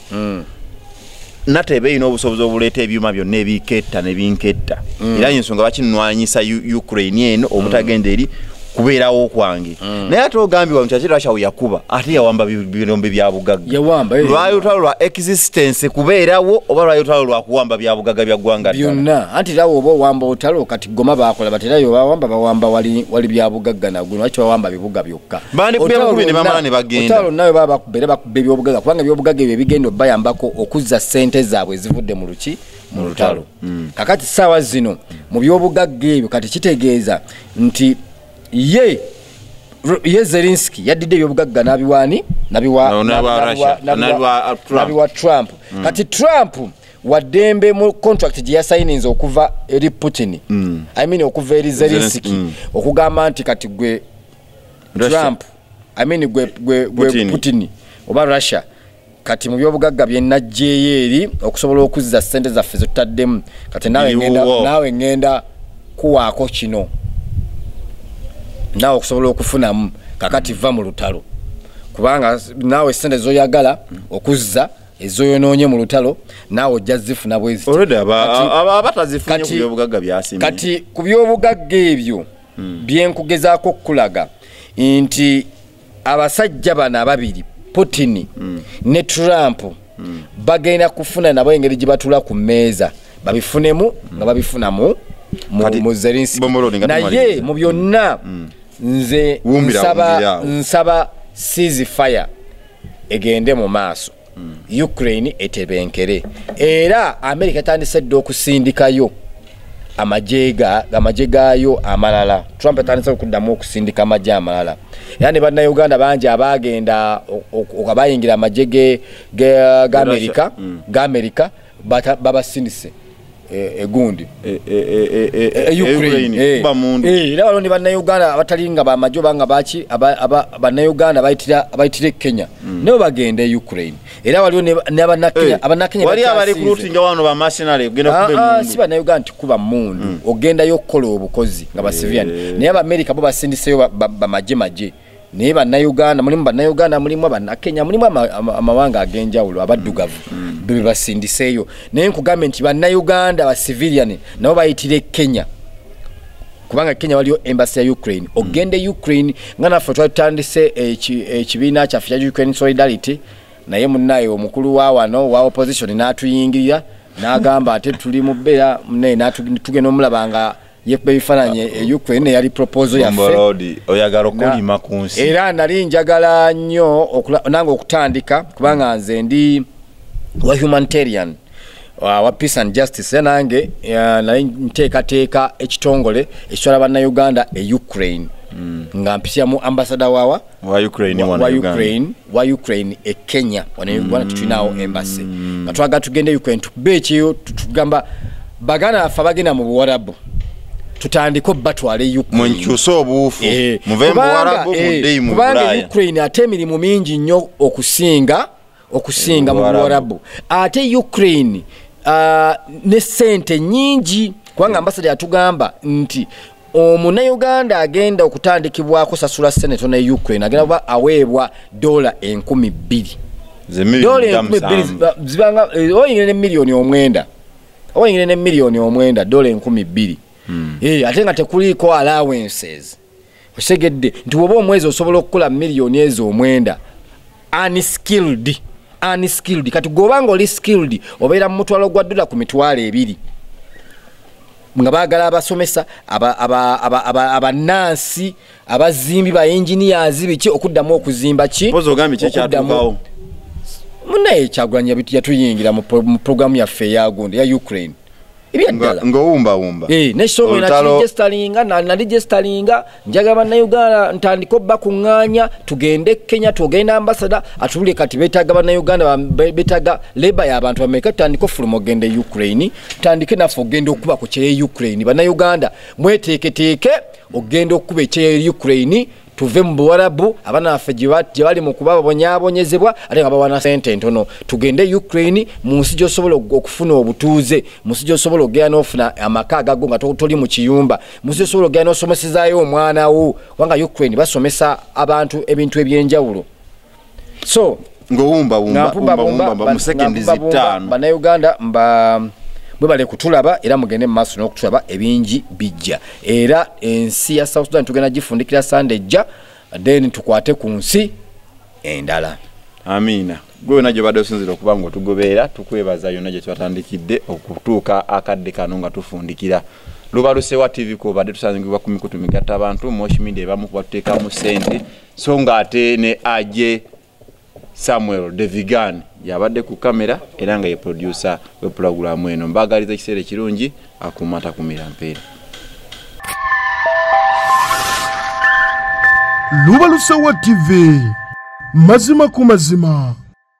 NATO eba erina obusobozi obuleeta ebyuma byonna ebiketta ne binketta. Era ensonga bakinwanyisa Ukraine eno obutagenda eri kubeerawo kwange. Naye ate ogambibwa nti ate Russia we yakuba ate yawamba birombe bya bugagga. Lwali lutalo lwa existence kubeerawo oba lwali lutalo lwa kuwamba bya bugagga bya ggwanga ddala? Byonna. Anti era oba owamba olutalo kati Goma baakola bati era yo bawamba wali bya bugagga naguno, lwaki bawamba bibuga byokka? Bandikubye bukubi ne bamala ne bagenda. Olutalo lwonna bwe baba bakuba era bakuba ebyobugagga kubanga ebyobugagga ebyo ebigenda obbayambako okuzza ssente zaabwe ezivudde mu luki? Mu lutalo. Kakati ssaawa zino mu byobugagga ebyo kati kitegeeza nti ye Zelensky yaddidde ebyobugagga n'abiwaani n'abiwa Trump. Kati Trump waddembe mu contract gye yasayininze okuva eri Putin, I mean okuva eri Zelensky, okugamba nti kati gwe Trump, I mean gwe Putin oba Russia, kati mu byobugagga bye naggyeyo eri okusobola okuzza ssente zaffe ze tutaddemu, kati naawe ngenda kuwaako kino naawe okusobola okufunamu, kakati va mu lutalo kubanga naawe ssente zoyagala okuzza ezoyonoonye mu lutalo naawe ojja zifuna bwe ziti. Already abatazifunye ku byobugagga byasimye. Kati ku byobugagga ebyo bye nkugezaako okukulaga Nti abasajja bano ababiri, Putin ne Trump, bagenda kufuna nabo engeri gye batula ku mmeeza babifunemu nga babifuna mu Zelensky. Naye mu byonna nze nsaba ceasefire egende mu maaso, Ukraine etebenkere. Era America etandise dda okusindikayo amagye gaayo amalala. Trump atandise okuddamu okusindika amagye amalala, era ne Bannayuganda bangi abagenda abayingira amagye ga Amerika babasindise egundi Ukraine. Era waliwo ne Bannayuganda abatali nga bamagye oba nga baki, Bannayuganda abayitira Kenya, nabo bagenda e Ukraine. Era waliwo n'Abannakenya wali abarecruitinga wano ba mercenary kugenda kuba emmundu. Si Bannayuganda nti kuba mmundu, ogendayo okukola obukozi nga ba civilian. Naye Abamerika bo basindiseyo bamagye magye. Naye Bannayuganda mulimu, Bannayuganda mulimu Abannakenya, mulimu amawanga ag'enjawulo abaddugavu be basindiseeyo. Naye nkugambe nti Bannayuganda ba civilian nabo bayitire Kenya, kubanga Kenya waliyo embassy ya Ukraine. Ogende Ukraine nga naffe twatandise ekibiina kyaffe kya Ukraine Solidarity, naye munnaye omukulu wa wano wa opposition n'atuyingirira n'agamba ate tuli mu bbeera, munnaye tugenda omulaba nga yekuba ebifaananyi e Ukraine, yali proposal yaffe. Oyagala okulima ku nsi. Era nali njagala nnyo nange okutandika, kubanga nze ndi wa humanitarian, wa peace and justice. Era nange nali nteekateeka ekitongole ekitwala Bannayuganda e Ukraine, nga mpisya mu ambassador wa Ukraine e Kenya. Wano Uganda tetulinawo embassy, nga twagala tugende Ukraine tukube ekyeyo, tugamba baganda baffe abagenda mu Buwarabu tutandike batwale Ukraine. Munkyuse obuufu, muve mu Buwarabu mudde mu Bulaya, kubanga Ukraine ate emirimu mingi nnyo okusinga mu Buwarabu. Ate Ukraine ne ssente nnyingi, kubanga ambassador yatugamba nti Omunnayuganda agenda okutandikibwako sasula ssente ne Ukraine agenda kuba aweebwa $2,000. $2,000 zibanga oyingire ne $9,000,000, oyingire ne $9,000,000, $2,000. Ate nga tekuliiko allowances. Osegedde nti woba omwezi osobola okukola $9,000,000 unskilled. Kati gobanga oli skilled obeera mu mutwalo gwa dola ku $2,000, nga baagala abasomesa, abannansi, abazimbi, ba engineers, biki okuddamu okuzimba ki. Munnaye Kyagulanyi yatuyingira mu programu yaffe eyagundi ya Ukraine. Ebyaddala ng'owumbawumba. N'ekitongole nakiregisteringa, naregisteringa, njagala Bannayuganda ntandike obbakuŋŋaanya, tugende Kenya, tugende ambassador atubulire kati beetaaga Bannayuganda, beetaaga labour y'abantu bameka, tutandike ofuluma ogende Ukraine, tutandike naffe ogenda okuba ku kyeyo Ukraine. Bannayuganda mweteeketeeke ogenda okuba ekyeyo Ukraine, tuve mu Buwarabu, abaana baffe gye bali mu kuba babonyaabonyezebwa ate nga bawana ssente ntono. Tugende Ukraine, mu nsi gy'osobola okufuna obutuuze, mu nsi gy'osobola okugenda n'ofuna amaka agago nga toli mu kiyumba, mu nsi gy'osobola okugenda n'osomesezaayo omwana wo, kubanga Ukraine basomesa abantu ebintu ebyenjawulo. So ng'owumbawumba mu sekendi 5. Bannayuganda mwebale kutulaba, era mugende mu maaso n'okutulaba, ebingi bijja. Era ensi ya South Sudan tugenda gifundikira Sunday ejja, then tukwate ku nsi endala. Amiina. Gwe wena gy'obadde osinziira okuba ng'otugoberera, tukwebaza yonna gye twatandikidde okutuuka akadde kano nga tufundikira. Lubalusewa TV kw'obadde tusangibwa ku mikutu migatta abantu, Moshi Media ebamu kuba tuteekamu ssente, so ng'ate ne Aje Samuel Devigan yabadde ku kamera era nga ye producer we pulogulaamu eno. Mbaagaliza ekiseera ekirungi, akuuma takumira mpeera. Lubalusewa TV, mazima ku mazima.